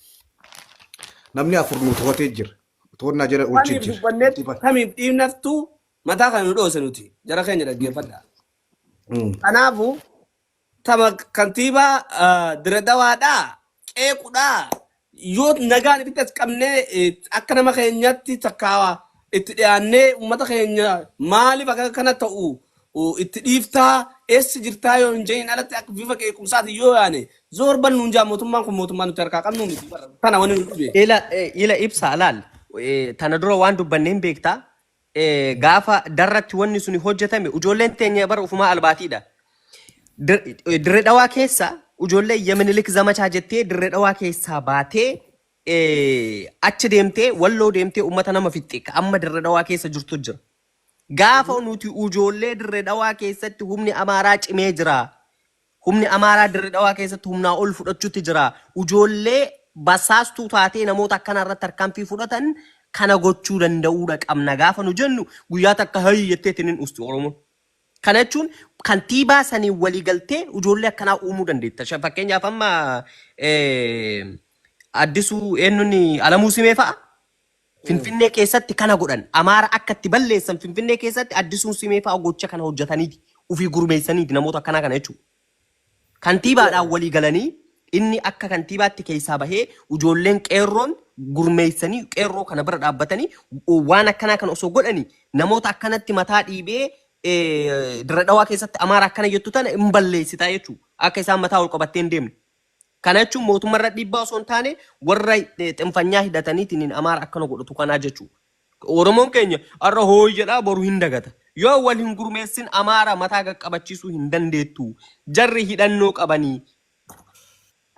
Namni afur nu to'atee jira. To'annaa jala oolchee Kamiif jira. dubbanneet kamiif dhiibnaftuu mataa kana nu dhoose nuti jara keenya dhaggeeffadha. Kanaafuu tama kantiibaa Dire Dawaadhaa qeequdhaa yoo nagaan ibitti as qabnee akka nama keenyatti takkaa itti dhiyaannee uummata keenya maaliif akka kana ta'u itti dhiiftaa eessa jirtaa yoo hin jedhin alatti akka bifa qeequmsaati yoo yaane zoor bannuun jaa mootummaan kun mootummaa nuti harkaa qabnu miti kana wanni nu dhibe. Ila ibsa laal tana dura waan dubbanneen beektaa gaafa darratti wanni suni hojjetame ijoolleen teenya bara ufumaa albaatiidha. Dirree Dhawaa keessa ijoollee Yeminilik zamachaa jettee Dirree Dhawaa keessaa baatee achi deemtee Walloo deemtee uummata nama fixxe ka amma Dirree Dhawaa keessa jirtu jira. Gaafa nuti ijoollee Dirree Dhawaa keessatti humni Amaaraa cimee jira. Humni Amaaraa Dirree Dhawaa keessatti humnaa ol fudhachuutti jira. Ijoollee basaastuu taatee namoota akkana irratti tarkaanfii fudhatan kana gochuu danda'uudha qabna gaafa nu jennu guyyaa takka hayyi jetteetiin hin ustu Oromoon. Kana jechuun kantiibaa saniin walii galtee ijoollee akkanaa uumuu dandeetta. Fakkeenyaaf amma Addisuu eenyuun Alamuu Simee fa'a Finfinnee keessatti kana godhan. Amaara akka itti balleessan Finfinnee keessatti Addisuun Simee fa'a gocha kana hojjetaniiti. Ofii gurmeessaniiti namoota akkanaa kana jechuudha. Kantiibaadhaan walii galanii inni akka kantiibaatti keessaa bahee ijoolleen qeerroon gurmeessanii qeerroo kana bira dhaabbatanii waan akkanaa kana osoo godhanii namoota akkanatti mataa dhiibee Dirree Dhawaa keessatti Amaara akkana jettu tana hin balleessitaa jechuudha. Akka isaan mataa ol qabattee hin deemne. Kana jechuun mootummaarra dhiibbaa osoo hin taane warra xinfanyaa hidhataniitiin Amaara akkana godhatu kanaa jechuudha. Oromoon keenya har'a hooyi jedhaa boru hin dagata. Yoo wal hin gurmeessin Amaara mataa qaqqabachiisuu hin dandeettu. Jarri hidhannoo qabanii.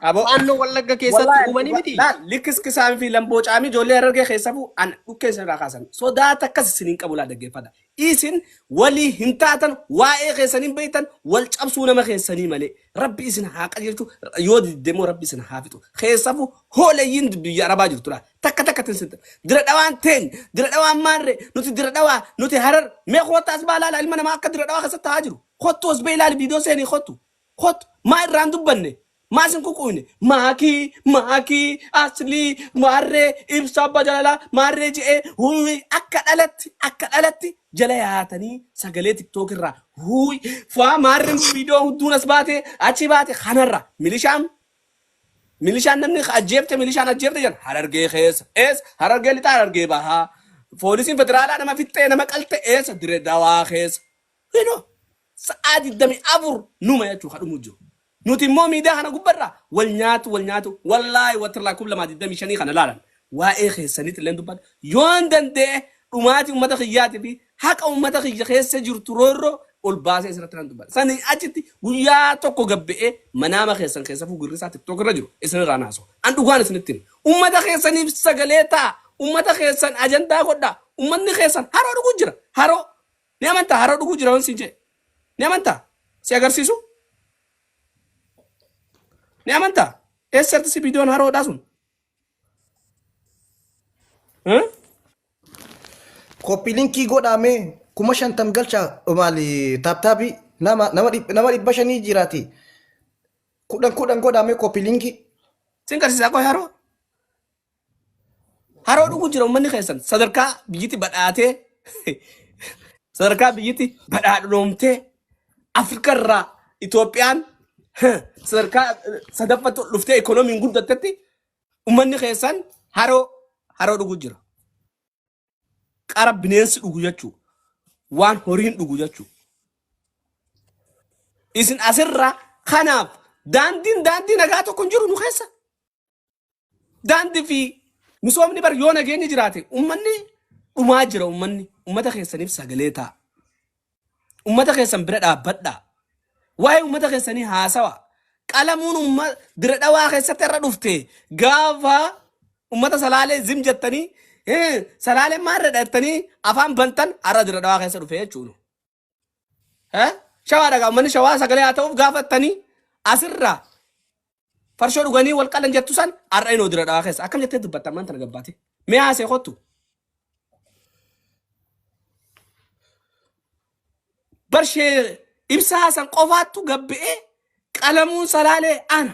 Abo Faannoo Wallagga keessatti Wallahi uumanii miti. laal likkiskisaa fi lamboo caamii ijoollee Harargee keessafuu an dhukkee isin irraa kaasan sodaata akkas isin hin qabu laa dhaggeeffadha. Isin walii hin taatan waa'ee keessanii hin beektan wal cabsuu nama keessanii malee rabbi isin haa qajeelchu yoo didde immoo rabbi isin haa fixu. Keessafuu hooleeyyiin biyya arabaa jirtu laa takka takka tin sinta dira dhawaan teenya dira dhawaan maarree nuti dira dhawaa nuti harar mee kootta as baa laala ilma namaa akka dira dhawaa keessatti ta'aa jiru kottu as bee ilaali viidiyoo seenii kottu kottu maa irraan dubbanne maa isin kuquuyne maakii maakii aslii maarree ibsa abbaa jaalalaa maarree je'ee huuyi akka dhalatti jala yaatanii sagalee tiktook irraa huuyi faa maarreen viidiyoo hudduun as baate achi baate kanarra milishaan milishaan namni ajjeefte milishaan ajjeefte jedhan Harargee keessa eessa Harargee lixaa Harargee bahaa poolisiin federaalaa nama fixxee nama qalte eessa Dirree Dawaa keessa Hinoo sa'aa 24 numa jechuu kadhumu jiru. Nuti immoo miidiyaa kana gubbarraa wal nyaatu wal nyaatu wallaahi watirlaa 2025 kana laalan waa'ee keessanitti illee dubbadha. Yoon danda'e dhumaatii uummata kiyyaatii fi haqa uummata kiyya keessa jirtu roorroo ol baasee isirratti nan dubbadha. Sanii achitti guyyaa tokko gabbe'ee manaama keessan keessa fuugirri isaa tiktook irra jiru isinirraa naasu. An dhugaan isinitti hima. Uummata keessaniif sagalee ta'a. Uummata keessan ajandaa godhaa. Uummanni keessan haroo dhuguu jira. Haroo ni amantaa haroo dhuguu jira waan siin jedhe. Ni amantaa? Si agarsiisu? Ni amantaa? Eessatti si viidiyoon haroodhaa sun? Copy linkii godhaame 50,000 galcha maali tap tapii nama 500 jiraati. 10 10 godhaame copy linkii. Sin garsiisaa qoy haroo? Haroo dhuguu jira uummanni keessan sadarkaa biyyatti badhaatee sadarkaa biyyatti badhaadhoomtee Afrika irraa Itoophiyaan sadarkaa sadaffatti ol dhuftee ikoonomiin guddattetti uummanni keessan haroo haroo dhuguu jira. Qara bineensi dhugu jechuudha. Waan horiin dhugu jechuudha. Isin asirraa kanaaf daandiin daandii nagaa tokko hin jiru nu keessa. Daandii fi misoomni bar yoo nageenyi jiraate uummanni dhumaa jira uummanni. Ummata keessaniif sagalee ta'a. Ummata keessan bira dhaabbadhaa. Waa'ee ummata keessanii haasawa. Qalamuun umma dira dhawaa keessatti irra dhufte gaafa ummata salaalee zim jettanii salaaleen maal irra jettanii afaan bantan har'a dira dhawaa keessa dhufe jechuudha. Shawaa dhagaa uummanni shawaa sagalee haa ta'uuf gaafattanii asirraa farshoo dhuganii wal qalan jettu san har'a inoo dira dhawaa keessa akkam jettee dubbatta ammaan tana gabbaate. Mee haasee kottu. Barshee ibsaa Hasan qofaattu gabbi'ee qalamuun salaalee ana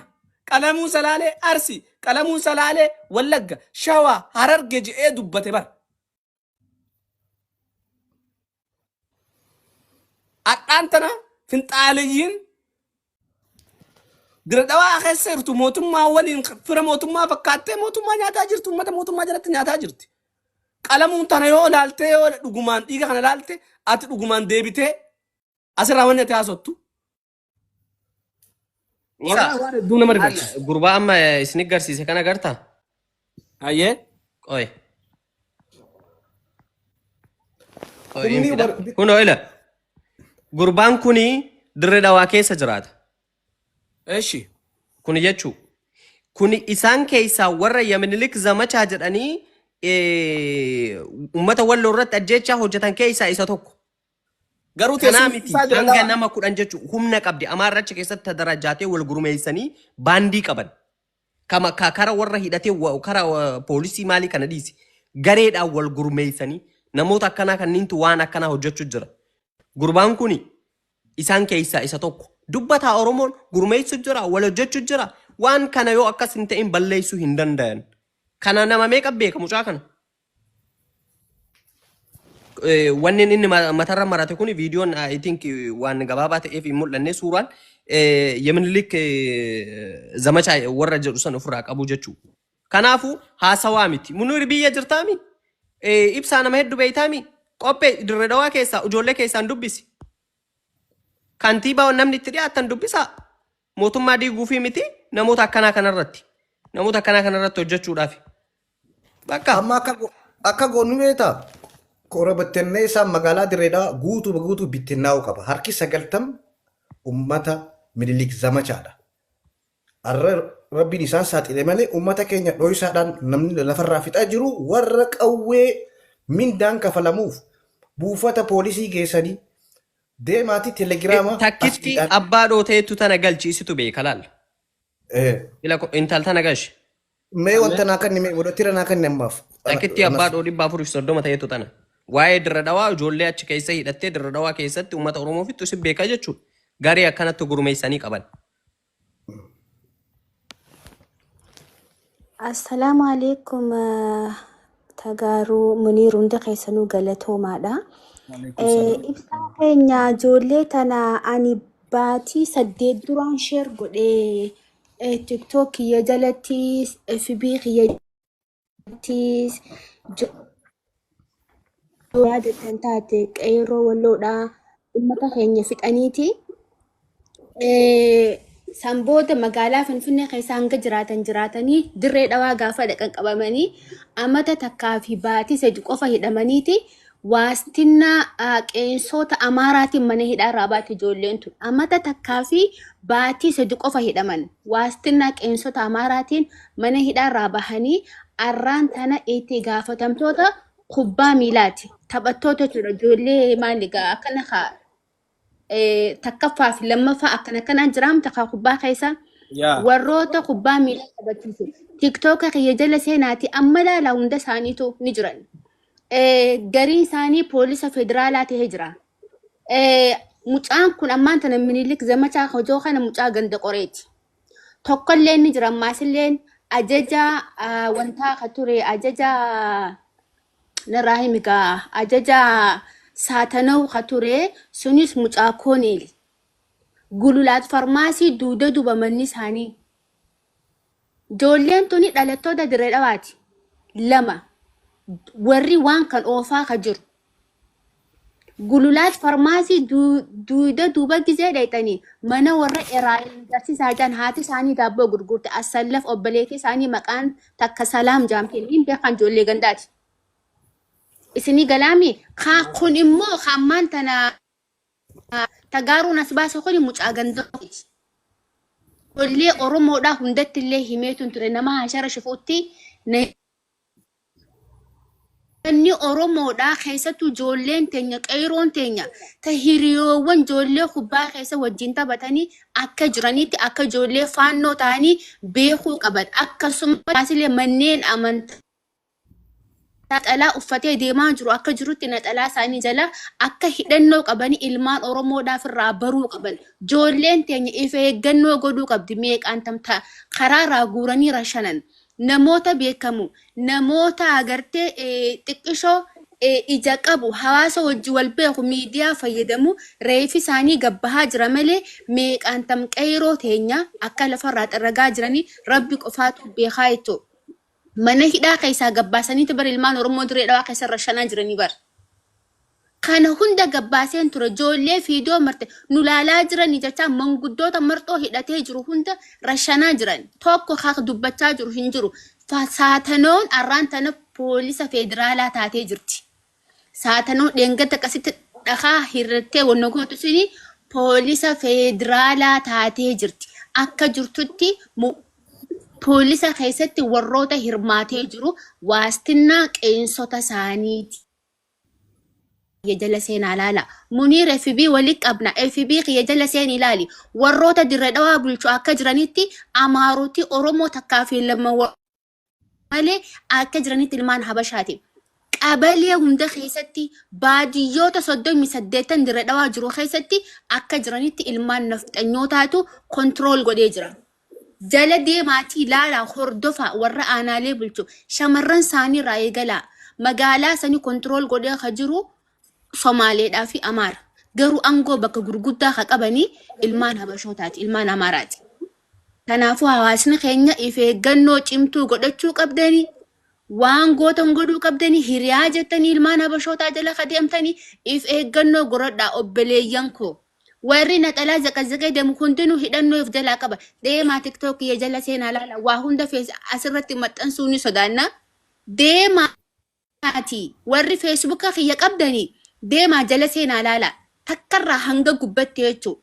qalamuun salaalee arsi qalamuun salaalee wallagga shawaa hararge je'ee dubbate bar. Hadhaan tana finxaaleyyiin dira dhawaa keessa jirtu mootummaa waliin fira mootummaa fakkaattee mootummaa nyaataa jirtu uummata mootummaa jalatti nyaataa jirti. Qalamuun tana yoo ilaaltee yoo dhugumaan dhiiga kana ilaalte ati dhugumaan deebitee asirraa wanni ati haasottu. Isa Wallahi waan hedduu nama rifachiisa. gurbaa amma isin garsiise kana gartaa? Hayyee. Qoy. Qoy hin Humni fida. bar Kunoo ila. Gurbaan kuni dirree dhawaa keessa jiraata. Eshi. Kuni jechuu. Kuni isaan keessaa warra Yaminilik Zamachaa jedhanii uummata walloo irratti ajjeechaa hojjetan keessaa isa tokko. Garuu Kanaa teessumni miti isaa dira hanga dhawaa. nama 10 jechuun humna qabdi. Amaarra achi keessatti tadarajaatee wal gurmeessanii baandii qaban. Kama ka kara warra hidhatee kara poolisii maalii kana dhiisi. Gareedhaan wal gurmeessanii namoota akkanaa kanniintu waan akkanaa hojjechuu jira. Gurbaan kuni isaan keessaa isa tokko. Dubbataa Oromoon gurmeessu jira, wal hojjechuu jira. Waan kana yoo akkas hin ta'in balleessuu hin dandayan. Kana nama meeqa beeka mucaa kana? Wanni inni matarra marate kun viidiyoon I think waan gabaabaa ta'eef hin mul'anne suuraan Yeminilik zamachaa warra jedhu san ofirraa qabu jechuudha. Kanaafuu haasawaa miti. Munir biyya jirtaami? Ibsaa nama hedduu beeytaami? Qophee dirree dhawaa keessaa ijoollee keessaan dubbisi. Kantiibaa namni itti dhiyaatan dubbisaa. Mootummaa diiguufii miti namoota akkanaa kanarratti. Namoota akkanaa kanarratti hojjechuudhaaf. Bakka. Amma akka goonu beektaa? Kora bittinnee isaan magaalaa Dirree Dhawaa guutuu guutuu bittinnaa'uu qaba. Harki 90 uummata Minilik zamachaadha. Har'a rabbiin isaan saaxile malee uummata keenya dhoysaadhaan namni lafarraa fixaa jiru warra qawwee mindaan kafalamuuf buufata poolisii geessanii deemaatii telegiraama Takkitti asiidhaan. abbaa dhooteettu tana galchi isitu beeka laal. Ila intal tana galchi. Mee wanta naa kanni mee godhatira naa kanni ammaaf. Takkitti abbaa dhoo 430 ta'etu tana. Waa'ee dirra dhawaa ijoollee achi keessa hidhattee dirra dhawaa keessatti uummata Oromoo fixxu isin beekaa jechuudha. Garee akkanatti gurmeessanii qaban. Assalaamu alaikum tagaaruu Muniir hunda keessanuu galatoomaadha. Waalaikum salaam. Ibsaa keenya ijoollee tana ani baatii 8 duraan sheer godhee TikTok kiyya jalattis FB kiyya jalattis yaadattan taate qeerroo walloodha ummata keenya fixaniiti. San booda magaalaa Finfinnee keessa hanga jiraatan jiraatanii dirree dhawaa gaafa dhaqan qabamanii amata takkaa fi baatii 3 qofa hidhamaniiti waastinnaa qeensoota Amaaraatiin mana hidhaa irraa baate ijoolleen tun amata takkaa fi baatii 3 qofa hidhaman waastinnaa qeensota Amaaraatiin mana hidhaa irraa bahanii arraan tana itti gaafatamtoota kubbaa miilaati taphattoota jechuudha ijoollee maali gaa akkana kaa takkaffaa fi lammaffaa akkana akkanaan jiraam takka kubbaa keessa Yaa. warroota kubbaa miilaa taphachiisu. Tiktooka kiyya jala seenaati amma ilaalaa hunda isaaniitu ni jiran. Gariin isaanii poolisa federaalaa ta'ee jira. Mucaan kun ammaan tana minilik zamachaa hojoo kana mucaa ganda qoreeti. Tokkollee ni jira ammaasilleen ajaja wantaa ka ture ajaja narraa himi gaa ajaja saatanaw ka ture sunis mucaa kooneeli. Gululaat farmaasii duuda duuba manni isaanii. Ijoolleen tuni dhalattoota dirree dhawaati. Lama warri waan kan oofaa ka jiru. Gululaat farmaasii duuda duuba gizee dhayxanii mana warra Eraayil garsiisaa jiran haati isaanii daabboo gurgurte assallaf obboleettii isaanii maqaan takka salaam jaamtiin hin beekan ijoollee gandaati. Isinii galaami kaa kun immoo hammaan tana tagaaruun as baase kuni mucaa gandooti. Ijoollee Oromoodhaa hundatti illee himeetu ture nama hashara shifuutti namni Oromoodhaa keessattuu ijoolleen teenya qeeroon teenya ta hiriyoowwan ijoollee kubbaa keessa wajjin taphatanii akka jiranitti akka ijoollee faannoo ta'anii beekuu qaban. Akkasumas illee manneen amantaa naxalaa uffatee deemaa jiru akka jirutti naxalaa isaanii jala akka hidhannoo qabanii ilmaan Oromoodhaaf irraa baruu qaban. Ijoolleen teenya if eeggannoo godhuu qabdi. Meeqaan tamta karaarraa guuranii rashanan. Namoota beekamu, namoota agartee xiqqishoo ija qabu, hawaasa wajji wal beeku, miidiyaa fayyadamu reefi isaanii gabbahaa jira malee meeqaan tam qeyroo teenya akka lafarraa xarragaa jiranii rabbi qofaatu beekaa jechuudha. Mana hidhaa keessaa gabbaasaniiti bara ilmaan Oromoo dirree dhawaa keessa rashanaa jiranii bara. Kana hunda gabbaaseen ture ijoollee fiidoo marte nu laalaa jiranii jecha manguddoota marxoo hidhatee jiru hunda rashanaa jiran. Tokko haa dubbachaa jiru hin jiru. Saatanoon arraan tana poolisa federaalaa taatee jirti. Saatanoon dheengadda akkasitti dhakaa hirrattee wanna gootu suni poolisa federaalaa taatee jirti. Akka jirtutti poolisa keessatti warroota hirmaatee jiru waastinnaa qeensota isaaniiti. Jala seenaa ilaala. Muniir FB walitti qabna. FB kiyya jala seen ilaali. Warroota dirree dhawaa bulchu akka jiranitti Amaarotii Oromoo takkaa fi lama malee akka jiranitti ilmaan Habashaati. Qabalee hunda keessatti baadiyyoota 38 dirree dhawaa jiru keessatti akka jiranitti ilmaan nafxanyootaatu control godhee jira. Jala deemaatii ilaalaa hordofaa warra aanaalee bulchu shamarran isaanii irraa eegalaa magaalaa sanii control godhee ka jiru Somaaleedhaa fi Amaara. Garuu aangoo bakka gurguddaa ka qabanii ilmaan Habashootaati, ilmaan Amaaraati. Kanaafuu hawaasni keenya if eeggannoo cimtuu godhachuu qabdanii waan gootan godhuu qabdanii hiriyaa jettanii ilmaan Habashootaa jala ka deemtanii if eeggannoo godhadhaa obboleeyyan koo. Warri naxalaa zaqazaqee deemu hundinuu hidhannoo if jalaa qaba. Deemaa TikTok kiyya jala seenaa laala. Waa hunda fees asirratti maxxansuu ni sodaanna. Deemaati warri Facebooka kiyya qabdanii deemaa jala seenaa laala. Takkarraa hanga gubbatti jechuudha.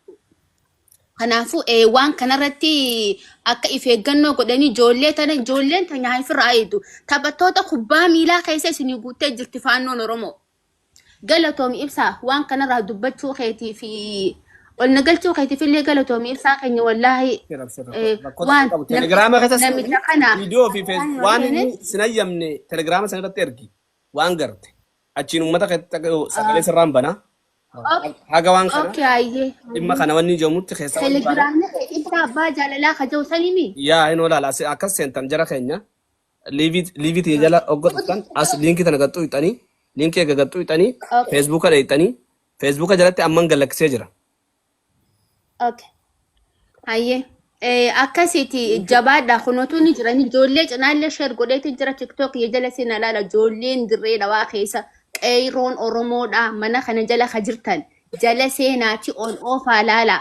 Kanaafuu waan kanarratti akka if eeggannoo godhanii ijoollee tana ijoolleen tana ifirraa eegdu. Taphattoota kubbaa miilaa keessa isinii guuttee jirti faannoon Oromoo. Galatoomi ibsaa waan kanarraa dubbachuu keetii fi ol na galchuu keetiif illee galatoomi ibsaa keenya wallaahi waan Telegiraama keessa namicha kana viidiyoo fi waan inni sin hayyamne telegiraama sana irratti ergi waan garte achiin uummata sagalee sirraan banaa haga waan kana Okay ayyee. dhimma kana wanni jedhamutti keessa wanni baana. Telegiraamni kee ibsaa abbaa jaalalaa kaja'u sanimi. Yaa hin olaala akkas seentan jara keenya liivii tiyya jala ogga dhuftan as liinkii tana gaxxuu hixanii liinkii eega gaxxuu hixanii feesbuuka dhayxanii feesbuuka jalatti amman gallakkisee jira. Okay. Hayyee. Akkasiiti jabaadha kunuutu ni jiran ijoollee cinaallee share godheeti jira TikTok kiyya jala seenaa ilaala ijoolleen dirree dhawaa keessa qeeyroon Oromoodha mana kana jala ka jirtan jala seenaati on oofaa laala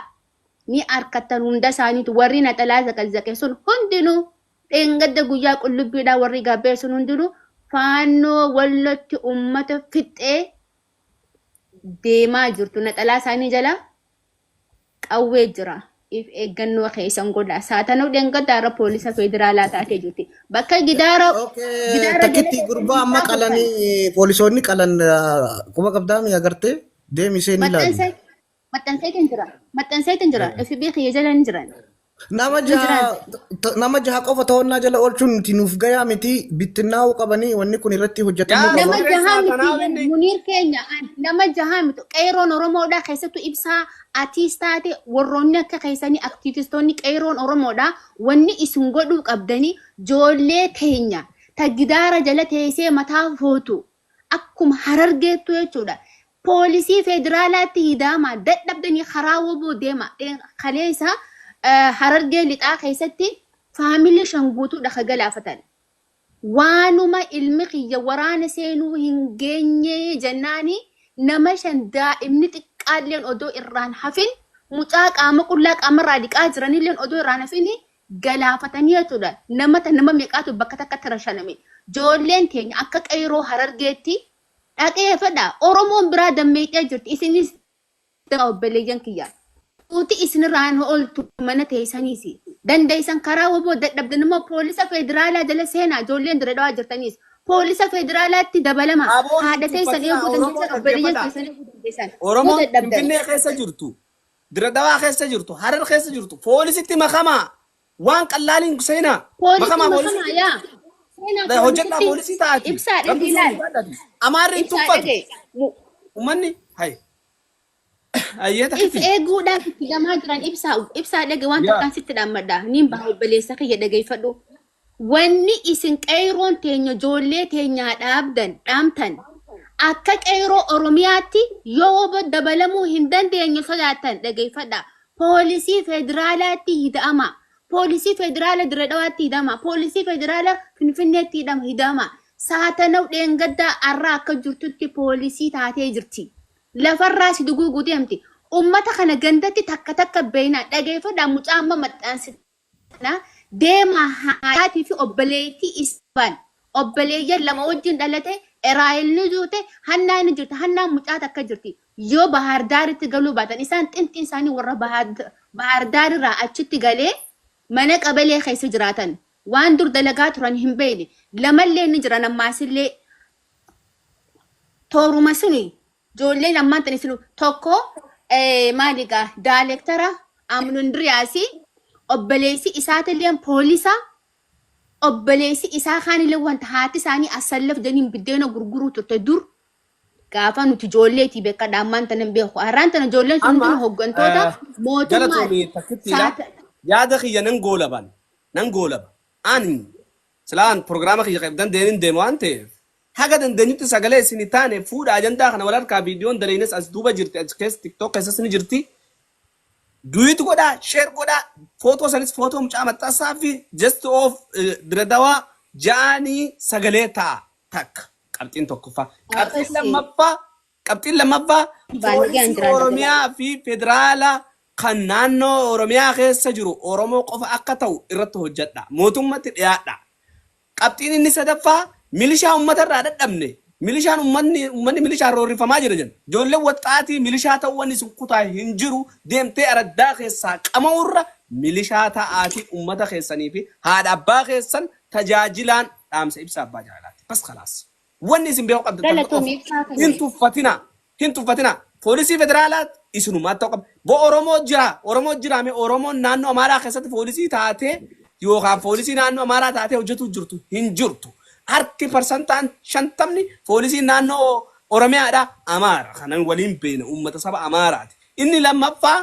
ni arkattan hunda isaaniitu warri naxalaa zaqazzaqe sun hundinuu dheengadda guyyaa qullubbiidhaa warri gabbee sun hundinuu faannoo wallotti ummata fixxee deemaa jirtu naxalaa isaanii jala qawwee jira. If eeggannoo keessan godha. Saatanuu dheengadda irra poolisa federaalaa taatee jirti. Bakka gidaara Okay, gidaara jala takkitti gurbaa amma qalanii poolisoonni qalan quba qabdaa mi agartee deemi isheen ilaali. Maxxansee maxxanseetiin jira. Maxxanseetiin jira. FB kiyya jala ni jiran. Nama Ni jiran. jaha nama jaha qofa to'annaa jala oolchuun nuti nuuf gayaa miti bittinnaa'uu qabanii wanni kun irratti hojjetamuu Yaa qaba. Nama jahaa saatanaa miti inni Muniir keenya nama jahaa miti qeeroon Oromoodha keessattuu ibsaa atiis taate warroonni akka keessanii aktiivistoonni qeeroon Oromoodha wanni isin godhuu qabdanii ijoollee teenya ta gidaara jala teessee mataa footu akkuma harargeettu jechuudha. Poolisii federaalaatti hidaama dadhabdanii karaa woboo deema kaleessa harargee lixaa keessatti faamilii shan guutuudha ka galaafatan. Waanuma ilmi kiyya waraana seenuu hin geenye jennaani nama shan daa'imni xiqqaalleen odoo irraan hafin mucaa qaama qullaa qaamarraa dhiqaa jiranilleen odoo irraan hafin galaafatanii jechuudha. Nama meeqaatu bakka takkatti rashaname. Ijoolleen teenya akka qeyroo harargeetti Dhaqeeffadha. Oromoon biraa dammeexee jirti. Isinis obboleeyyan kiyya. Tuuti isinirraan ooltu mana teessaniisi. Dandeessan karaa woboo dadhabdan immoo poolisa federaalaa jala seenaa ijoolleen dura dhawaa jirtaniis. Poolisa federaalaatti dabalama. Aboon Haadha teessan tuffatinaa eeguu Oromoo dandeessan obboleeyyan dhaggeeffadhaa. keessan eeguu dandeessan. Yoo Oromoon dadhabdan. Finfinnee keessa jirtu, Diradawaa keessa jirtu, Harar keessa jirtu, poolisitti makamaa. Waan qallaaliin seenaa. Poolisii Makamaa makamaa poolisitti. yaa. Seenaa Hojjedhaa poolisitti poolisii ta'aati. ibsaa Rabbi dhagee isin ilaali. sodaadhaati. Amaarri hin Ibsaa tuffatu. dhagee. Uummanni hay. Hayyee If takkitti. eeguudhaaf itti gamaa jiran ibsaa ibsaa dhage waan Yaa. takkaan sitti dhaammadha. Niin baha obboleessa kiyya dhageeffadhu. Wanni isin qeeroon teenya ijoollee teenyaa dhaabdan dhaamtan akka qeeroo Oromiyaatti yoo wbo dabalamuu hin dandeenye sodaattan dhageeffadha. Poolisii federaalaatti hidhama. Poolisii federaala Dirre Dhawaatti hidhama. Poolisii federaala Finfinneetti hidhama hidhama. Saatanaw dheengaddaa arraa akka jirtutti poolisii taatee jirti. Lafarraa si duguuguu deemti. Ummata kana gandatti takka takka beeynaa dhageeffadhaa mucaa amma maxxansitan kana deemaa haadhaatii fi obboleettii isaan obboleeyyan lama wajjin dhalate Eraayil ni duute Hannaa ni jirti Hannaan mucaa takka jirti yoo Bahaardaaritti galuu baatan isaan xinxiin isaanii warra Bahaardaarirraa achitti galee mana qabalee keessa jiraatan waan dur dalagaa turan hin beekne lamallee ni jiran ammaasillee tooruma suni ijoolleen ammaan tan isin tokko maali egaa daalektara Amnundiriyaasi obboleessi isaatillee poolisa obboleessi isaa kaanillee wanta haati isaanii asallaf jedhaniin biddeena gurguruu turte dur gaafa nuti ijoolleetii beekadha ammaan tana hin beeku har'aan tana ijoolleen sun Amma hundinuu hooggantoota mootummaati galatoomii takkittiidha. saata Yaada kiyya nan goolaban. Nan goolaba. Ani silaan prograama kiyya kan dandeenyin deema waan ta'eef haga dandeenyutti sagalee isin taane fuudha ajandaa kana wal harkaa viidiyoon daleenes as duuba jirti as keessa tiktok keessas ni jirti. Duet godhaa share godhaa footoo sanis footoo mucaa maxxansaa fi just of diradawaa ja'anii sagalee ta'a takka qabxiin tokkoffaa. Qabxiin Akkasi. lammaffaa qabxiin lammaffaa Baay'ee poolisii jiraata. Oromiyaa fi federaala kan naannoo Oromiyaa keessa jiru Oromoo qofa akka ta'u irratti hojjedha. Mootummatti dhiyaadha. Qabxiin inni sadaffaa milishaa uummata irraa dadhabne. Milishaan uummanni uummanni milishaan roorrifamaa jira jenna. Ijoolleen waxxaatii milishaa ta'uu wanni isin kutaa hin jiru deemtee araddaa keessaa qama'urra milishaa ta'aatii uummata keessanii fi haadha abbaa keessan tajaajilaan dhaamsa ibsa abbaa jaalalaati. Bas khalaas. Wanni isin beekuu qabdan takka qofa. Galatoomii ibsaa Hin kana. tuffatinaa. Hin tuffatinaa. Poolisii federaalaa isinumaa ta'uu qaba. Bo Oromoo jira. Oromoo jira mee Oromoon naannoo Amaaraa keessatti poolisii taatee yookaan poolisii naannoo Amaaraa taatee hojjetu jirtu hin jirtu. Harki parsantaan 50 poolisii naannoo Oromiyaadha Amaara. Kanan waliin beena uummata saba Amaaraati. Inni lammaffaa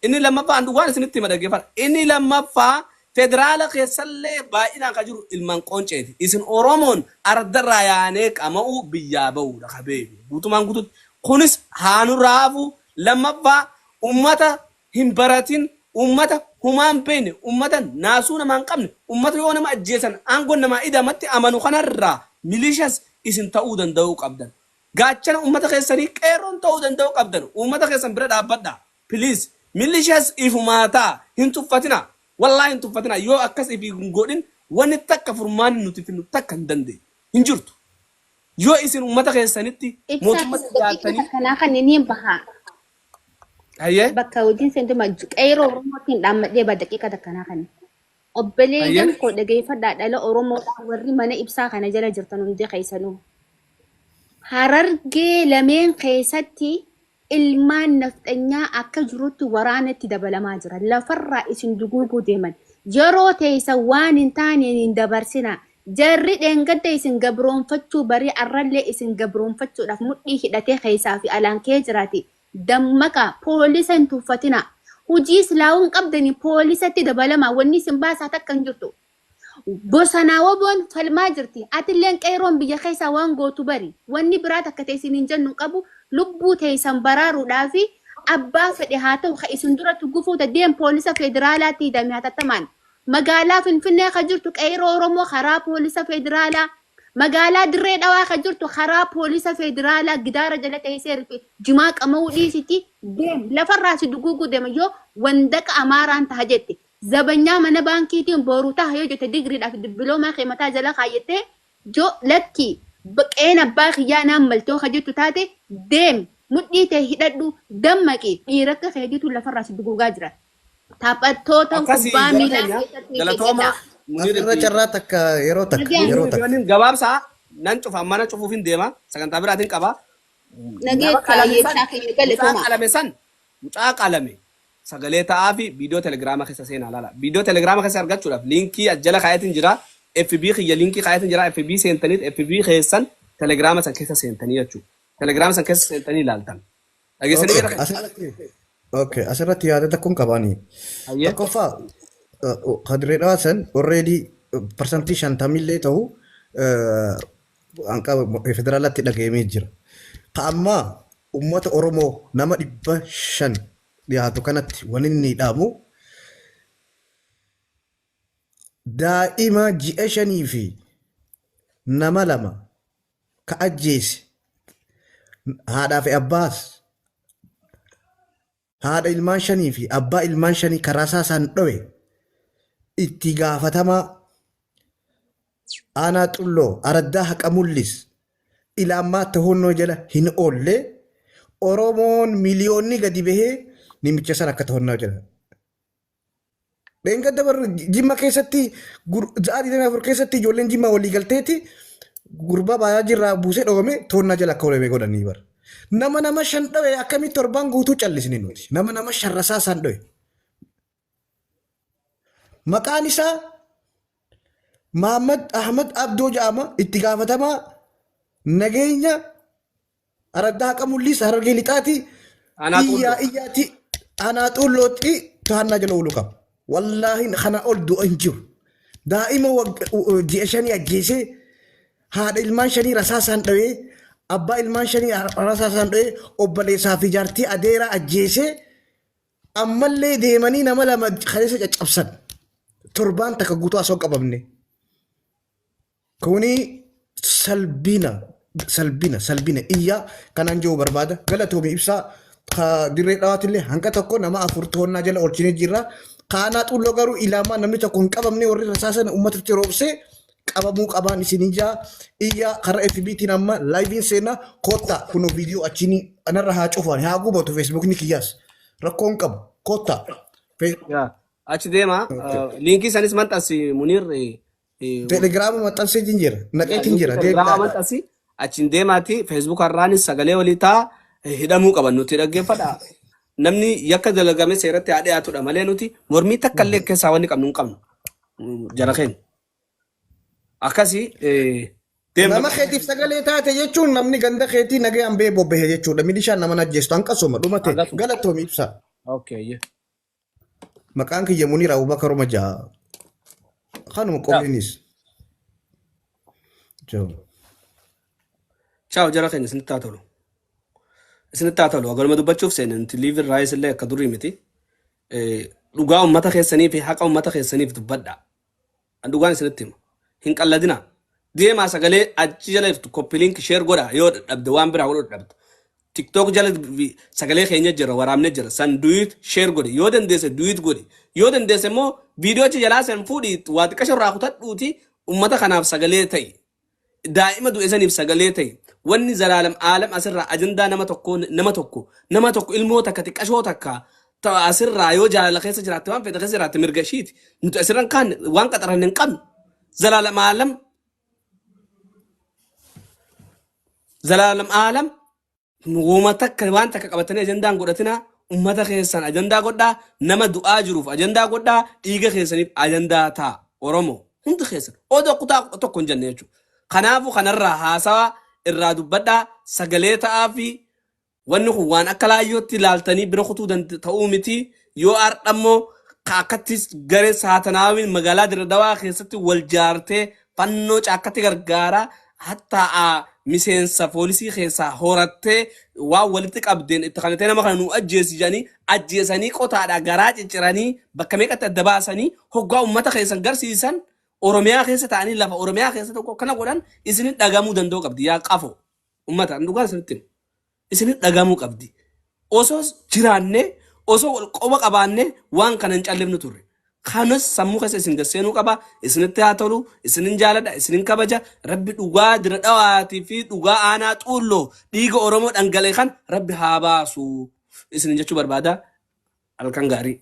Inni lammaffaa an dhugaan isinitti hima dhaggeeffadha. Inni lammaffaa federaala keessallee baay'inaan kan jiru ilmaan qoonceeti. Isin Oromoon ardarraa yaanee qama'uu biyyaa ba'uudha ka beeknu. Guutumaan guututti. Kunis haa nurraa hafu. Lammaffaa ummata hin baratin, ummata humaa hin beekne, ummata naasuu namaa hin qabne, ummata yoo nama ajjeesan aangoon namaa ida'amatti amanu kanarraa milishas isin ta'uu danda'uu qabdan. Gaachana ummata keessanii qeerroon ta'uu danda'uu qabdan. Ummata keessan bira dhaabbadhaa. Please milishas ifumaa ta'a hin tuffatina wallahi hin tuffatina yoo akkas ifi hin godhin wanni takka furmaanni nuti finnu takka hin dandeenyu hin jirtu yoo isin ummata keessanitti Ibsaa mootummatti daqiiqa dhiyaattanii takka naa kan niin baha. hayyee Bakka hojiin seentu qeeroo Oromootiin dhaammadhee ba daqiiqa takka naa kan. Obboleeyyan hayyee koo dhageeffadhaa dhala Oromoodhaa warri mana ibsaa kana jala jirtan hundi keessanuu. Harargee lameen keessatti Ilmaan nafxanyaa akka jirutti waraanatti dabalamaa jira. Lafarraa isin duguuguu deeman. Yeroo teeysan waan hin taaneen hin dabarsinaa. Jarri dheengadda isin gabroonfachuu baree arrallee isin gabroonfachuudhaaf mudhii hidhatee keessaa fi alaan kee jiraati. Dammaqaa. Poolisa hin tuffatinaa. Hujii silaahuu hin qabdanii poolisatti dabalamaa. Wanni isin baasaa takka hin jirtu. Bosanaa woboon falmaa jirti. Atilleen qeeyroon biyya keessaa waan gootu bari. Wanni biraa takka ta isiniin jennu hin qabu. Lubbuu teeysan baraaruudhaafi abbaa fedhe haa ta'u ka isin duratti gufuu ta deem poolisa federaalaatti hidhami hatattamaan. Magaalaa Finfinnee ka jirtu qeeyroo Oromoo karaa poolisa federaalaa Magaalaa Dirree Dhawaa ka jirtu karaa poolisa federaalaa gidaara jala teessee rife jimaa qama'uu dhiisiti deem lafarraa si duguuguu deema yoo wandaqa Amaaraan taha jette Zabanyaa mana baankiitiin boru taha yoo jette digriidhaaf dibbiloomaa kee mataa jala kaayyattee jo lakki Qeen abbaa kiyyaa naan maltoo ka jettu taate deem mudhii tee hidhadhu dammaqi dhiira akka keetiitu lafarraa si duguugaa jira. Taphattoota Akkasii kubbaa jara miilaa keenya keessatti galatooma eeggadhaa. Muniir Asirra fi carraa takka yeroo takka Nagayaan yeroo Muniir fi takka. wanni gabaabsaa nan cufa mana cufuuf hin deema sagantaa biraatiin qaba. Nagee Nama qalame san kaayyee keenya mucaa galatooma. qalame san mucaa qalame sagalee ta'aa fi viidiyoo telegiraama keessa seenaa laala. Viidiyoo telegiraama keessa argachuudhaaf liinkii as jala kaayatiin jira. FB kiyya liinkii kaayatiin jira. FB seentanii FB keessan telegiraama san keessa seentanii jechuudha. Telegiraama san keessa seentanii ilaaltan. Dhageessanii Okay, jira keessa. asirratti okay, asirratti yaada tokkoon qabaani. Hayyee. Tokkoffaa kadiree dhawaasan already 50% ta'u hanqa federaalatti dhaga'amee jira. Ka ammaa uummata Oromoo nama 500 dhiyaatu kanatti wanni inni dhaamu daa'ima ji'a 5 fi nama 2 ka ajjeese haadhaa fi abbaas haadha ilmaan 5 fi abbaa ilmaan 5 karaa isaa isaan dhowe itti gaafatamaa aanaa xulloo araddaa haqa mul'is ilaammaa tohonnoo jala hin oolle Oromoon miliyoonni gadi bahee nimicha san akka tohonnoo jala. Dheengadda bar Jimma keessatti sa'aa 24 keessatti ijoolleen Jimma walii galteeti gurbaa baayaa jirraa buusee dhoowwame toonnaa jala akka oolame godhanii bar. Nama nama 5 dhowe akkamitti torbaan guutuu callisni nuti. Nama nama 5 rasaa isaan dhowe. Maqaan isaa Mahammad Ahmad Abdoo jedhama itti gaafatamaa nageenya Araddaa haqa mul'is Harargee lixaati Aanaa iyyaa xuulloo. iyyaati aanaa xuullootti to'annaa jala ooluu qaba. Wallaahi kana ol du'a hin jiru. Daa'ima ji'a 5 ajjeesee haadha ilmaan 5 rasaasaan dhawee abbaa ilmaan 5 rasaasaan dhawee obboleessaa fi jaartii adeeraa ajjeesee ammallee deemanii nama 2 kaleessa caccabsan. Torbaan takka guutuu asoo qabamne. Kuni salbina salbina salbina iyyaa kanaan jiru barbaada. Galatoomi ibsaa ka dirree dhawaatillee hanqa tokko nama 4 toonnaa jala oolchinee jirra. Kaanaa xulloo garuu ilaamaa namni tokko hin qabamne warri rasaasan uummatatti roobsee qabamuu qabaan isin ijaa iyyaa karaa FBtiin amma laayiviin seenaa koottaa kunoo viidiyoo achiin anarra haa cufan haa gubatu feesbuukni kiyyaas rakkoo hin qabu koottaa. Yaa. Achi deema. Liinkii sanis maxxansi Muniir. Telegiraama maxxansee jira. Naqeetiin jira. Telegiraama maxxansi achiin deemaati Facebook irraanis sagalee walii ta'a hidhamuu qaban nuti dhaggeeffadha. Namni yakka dalagame seeratti haa dhiyaatudha malee nuti mormii takka illee keessaa wanni qabnu hin qabnu. Jara keenya. Akkasii deemna. Nama keetiif sagalee taate jechuun namni ganda keetii nagayaan bee bobbahe jechuudha. Milishaan nama ajjeestu hanqasuma dhumate. Hanqasuma. Galatoomi ibsa. Okay. Maqaan kiyya Muniir Abubakaruma ja'a. Kanuma qoflinis. Ciao. Ciao jara keenya isinitti haa tolu. Isinitti haa tolu. Agaluma dubbachuuf seene nuti liivin raayis illee akka durii miti. Dhugaa uummata keessanii fi haqa uummata keessaniif dubbadha. An dhugaan isinitti hima. Hin qalladina. Deemaa sagalee achi jala jirtu copy link share godha yoo dadhabde waan biraa godhuu dadhabde. TikTok jala sagalee keenya jira waraabne jira san duet share godhi yoo dandeesse duet godhi yoo dandeesse immoo viidiyoo achi jalaa san fuudhi waa xiqqasho irraa kutadhuuti ummata kanaaf sagalee ta'i. Daa'ima du'e saniif sagalee ta'i. Wanni zalaalam aalam asirraa ajandaa nama tokkoo nama tokko nama tokko ilmoo takka xiqqashoo takka ta asirraa yoo jaalala keessa jiraatte waan fedhe keessa jiraatte mirga ishiiti. Nuti asirra hin kaanne waan qaxaranne hin qabnu. Zalaalam aalam zalaalam aalam Woma takka waan takka qabatanii ajandaan godhatinaa ummata keessan ajandaa godhaa nama du'aa jiruuf ajandaa godhaa dhiiga keessaniif ajandaa ta'a Oromoo hundi keessan odoo kutaa 11 hin jenne jechuudha. Kanaafuu kanarraa haasawaa irraa dubbadhaa sagalee ta'aa fi wanni kun waan akka laayyootti ilaaltanii bira kutuu ta'uu miti yoo har'a immoo ka akkatti garee saatanaawiin magaalaa Dirre Dawaa keessatti wal jaartee fannoo caakkatti gargaaraa hattaa miseensa poolisii keessaa horattee waan walitti qabdeen itti kanatee nama kana nu ajjeesi jedhanii ajjeesanii qotaadha garaa cicciranii bakka meeqatti adda baasanii hoggaa ummata keessan garsiisan Oromiyaa keessa ta'anii lafa Oromiyaa keessa tokko akkana godhan isinin dhagamuu danda'u qabdi yaa qafo ummata dhugaan isinitti hima. Isinin dhagamuu qabdi. Osoo jiraannee osoo wal qoba qabaannee waan kana hin callifnu turre. Kanas sammuu keessa isin gasseenuu qaba. Isinitti haa tolu, isinin jaaladha, isinin kabaja. Rabbi dhugaa dira dhawaatii fi dhugaa aanaa xuulloo dhiiga Oromoo dhangala'e kan Rabbi haa baasu. Isinin jechuu barbaada. Halkan gaarii.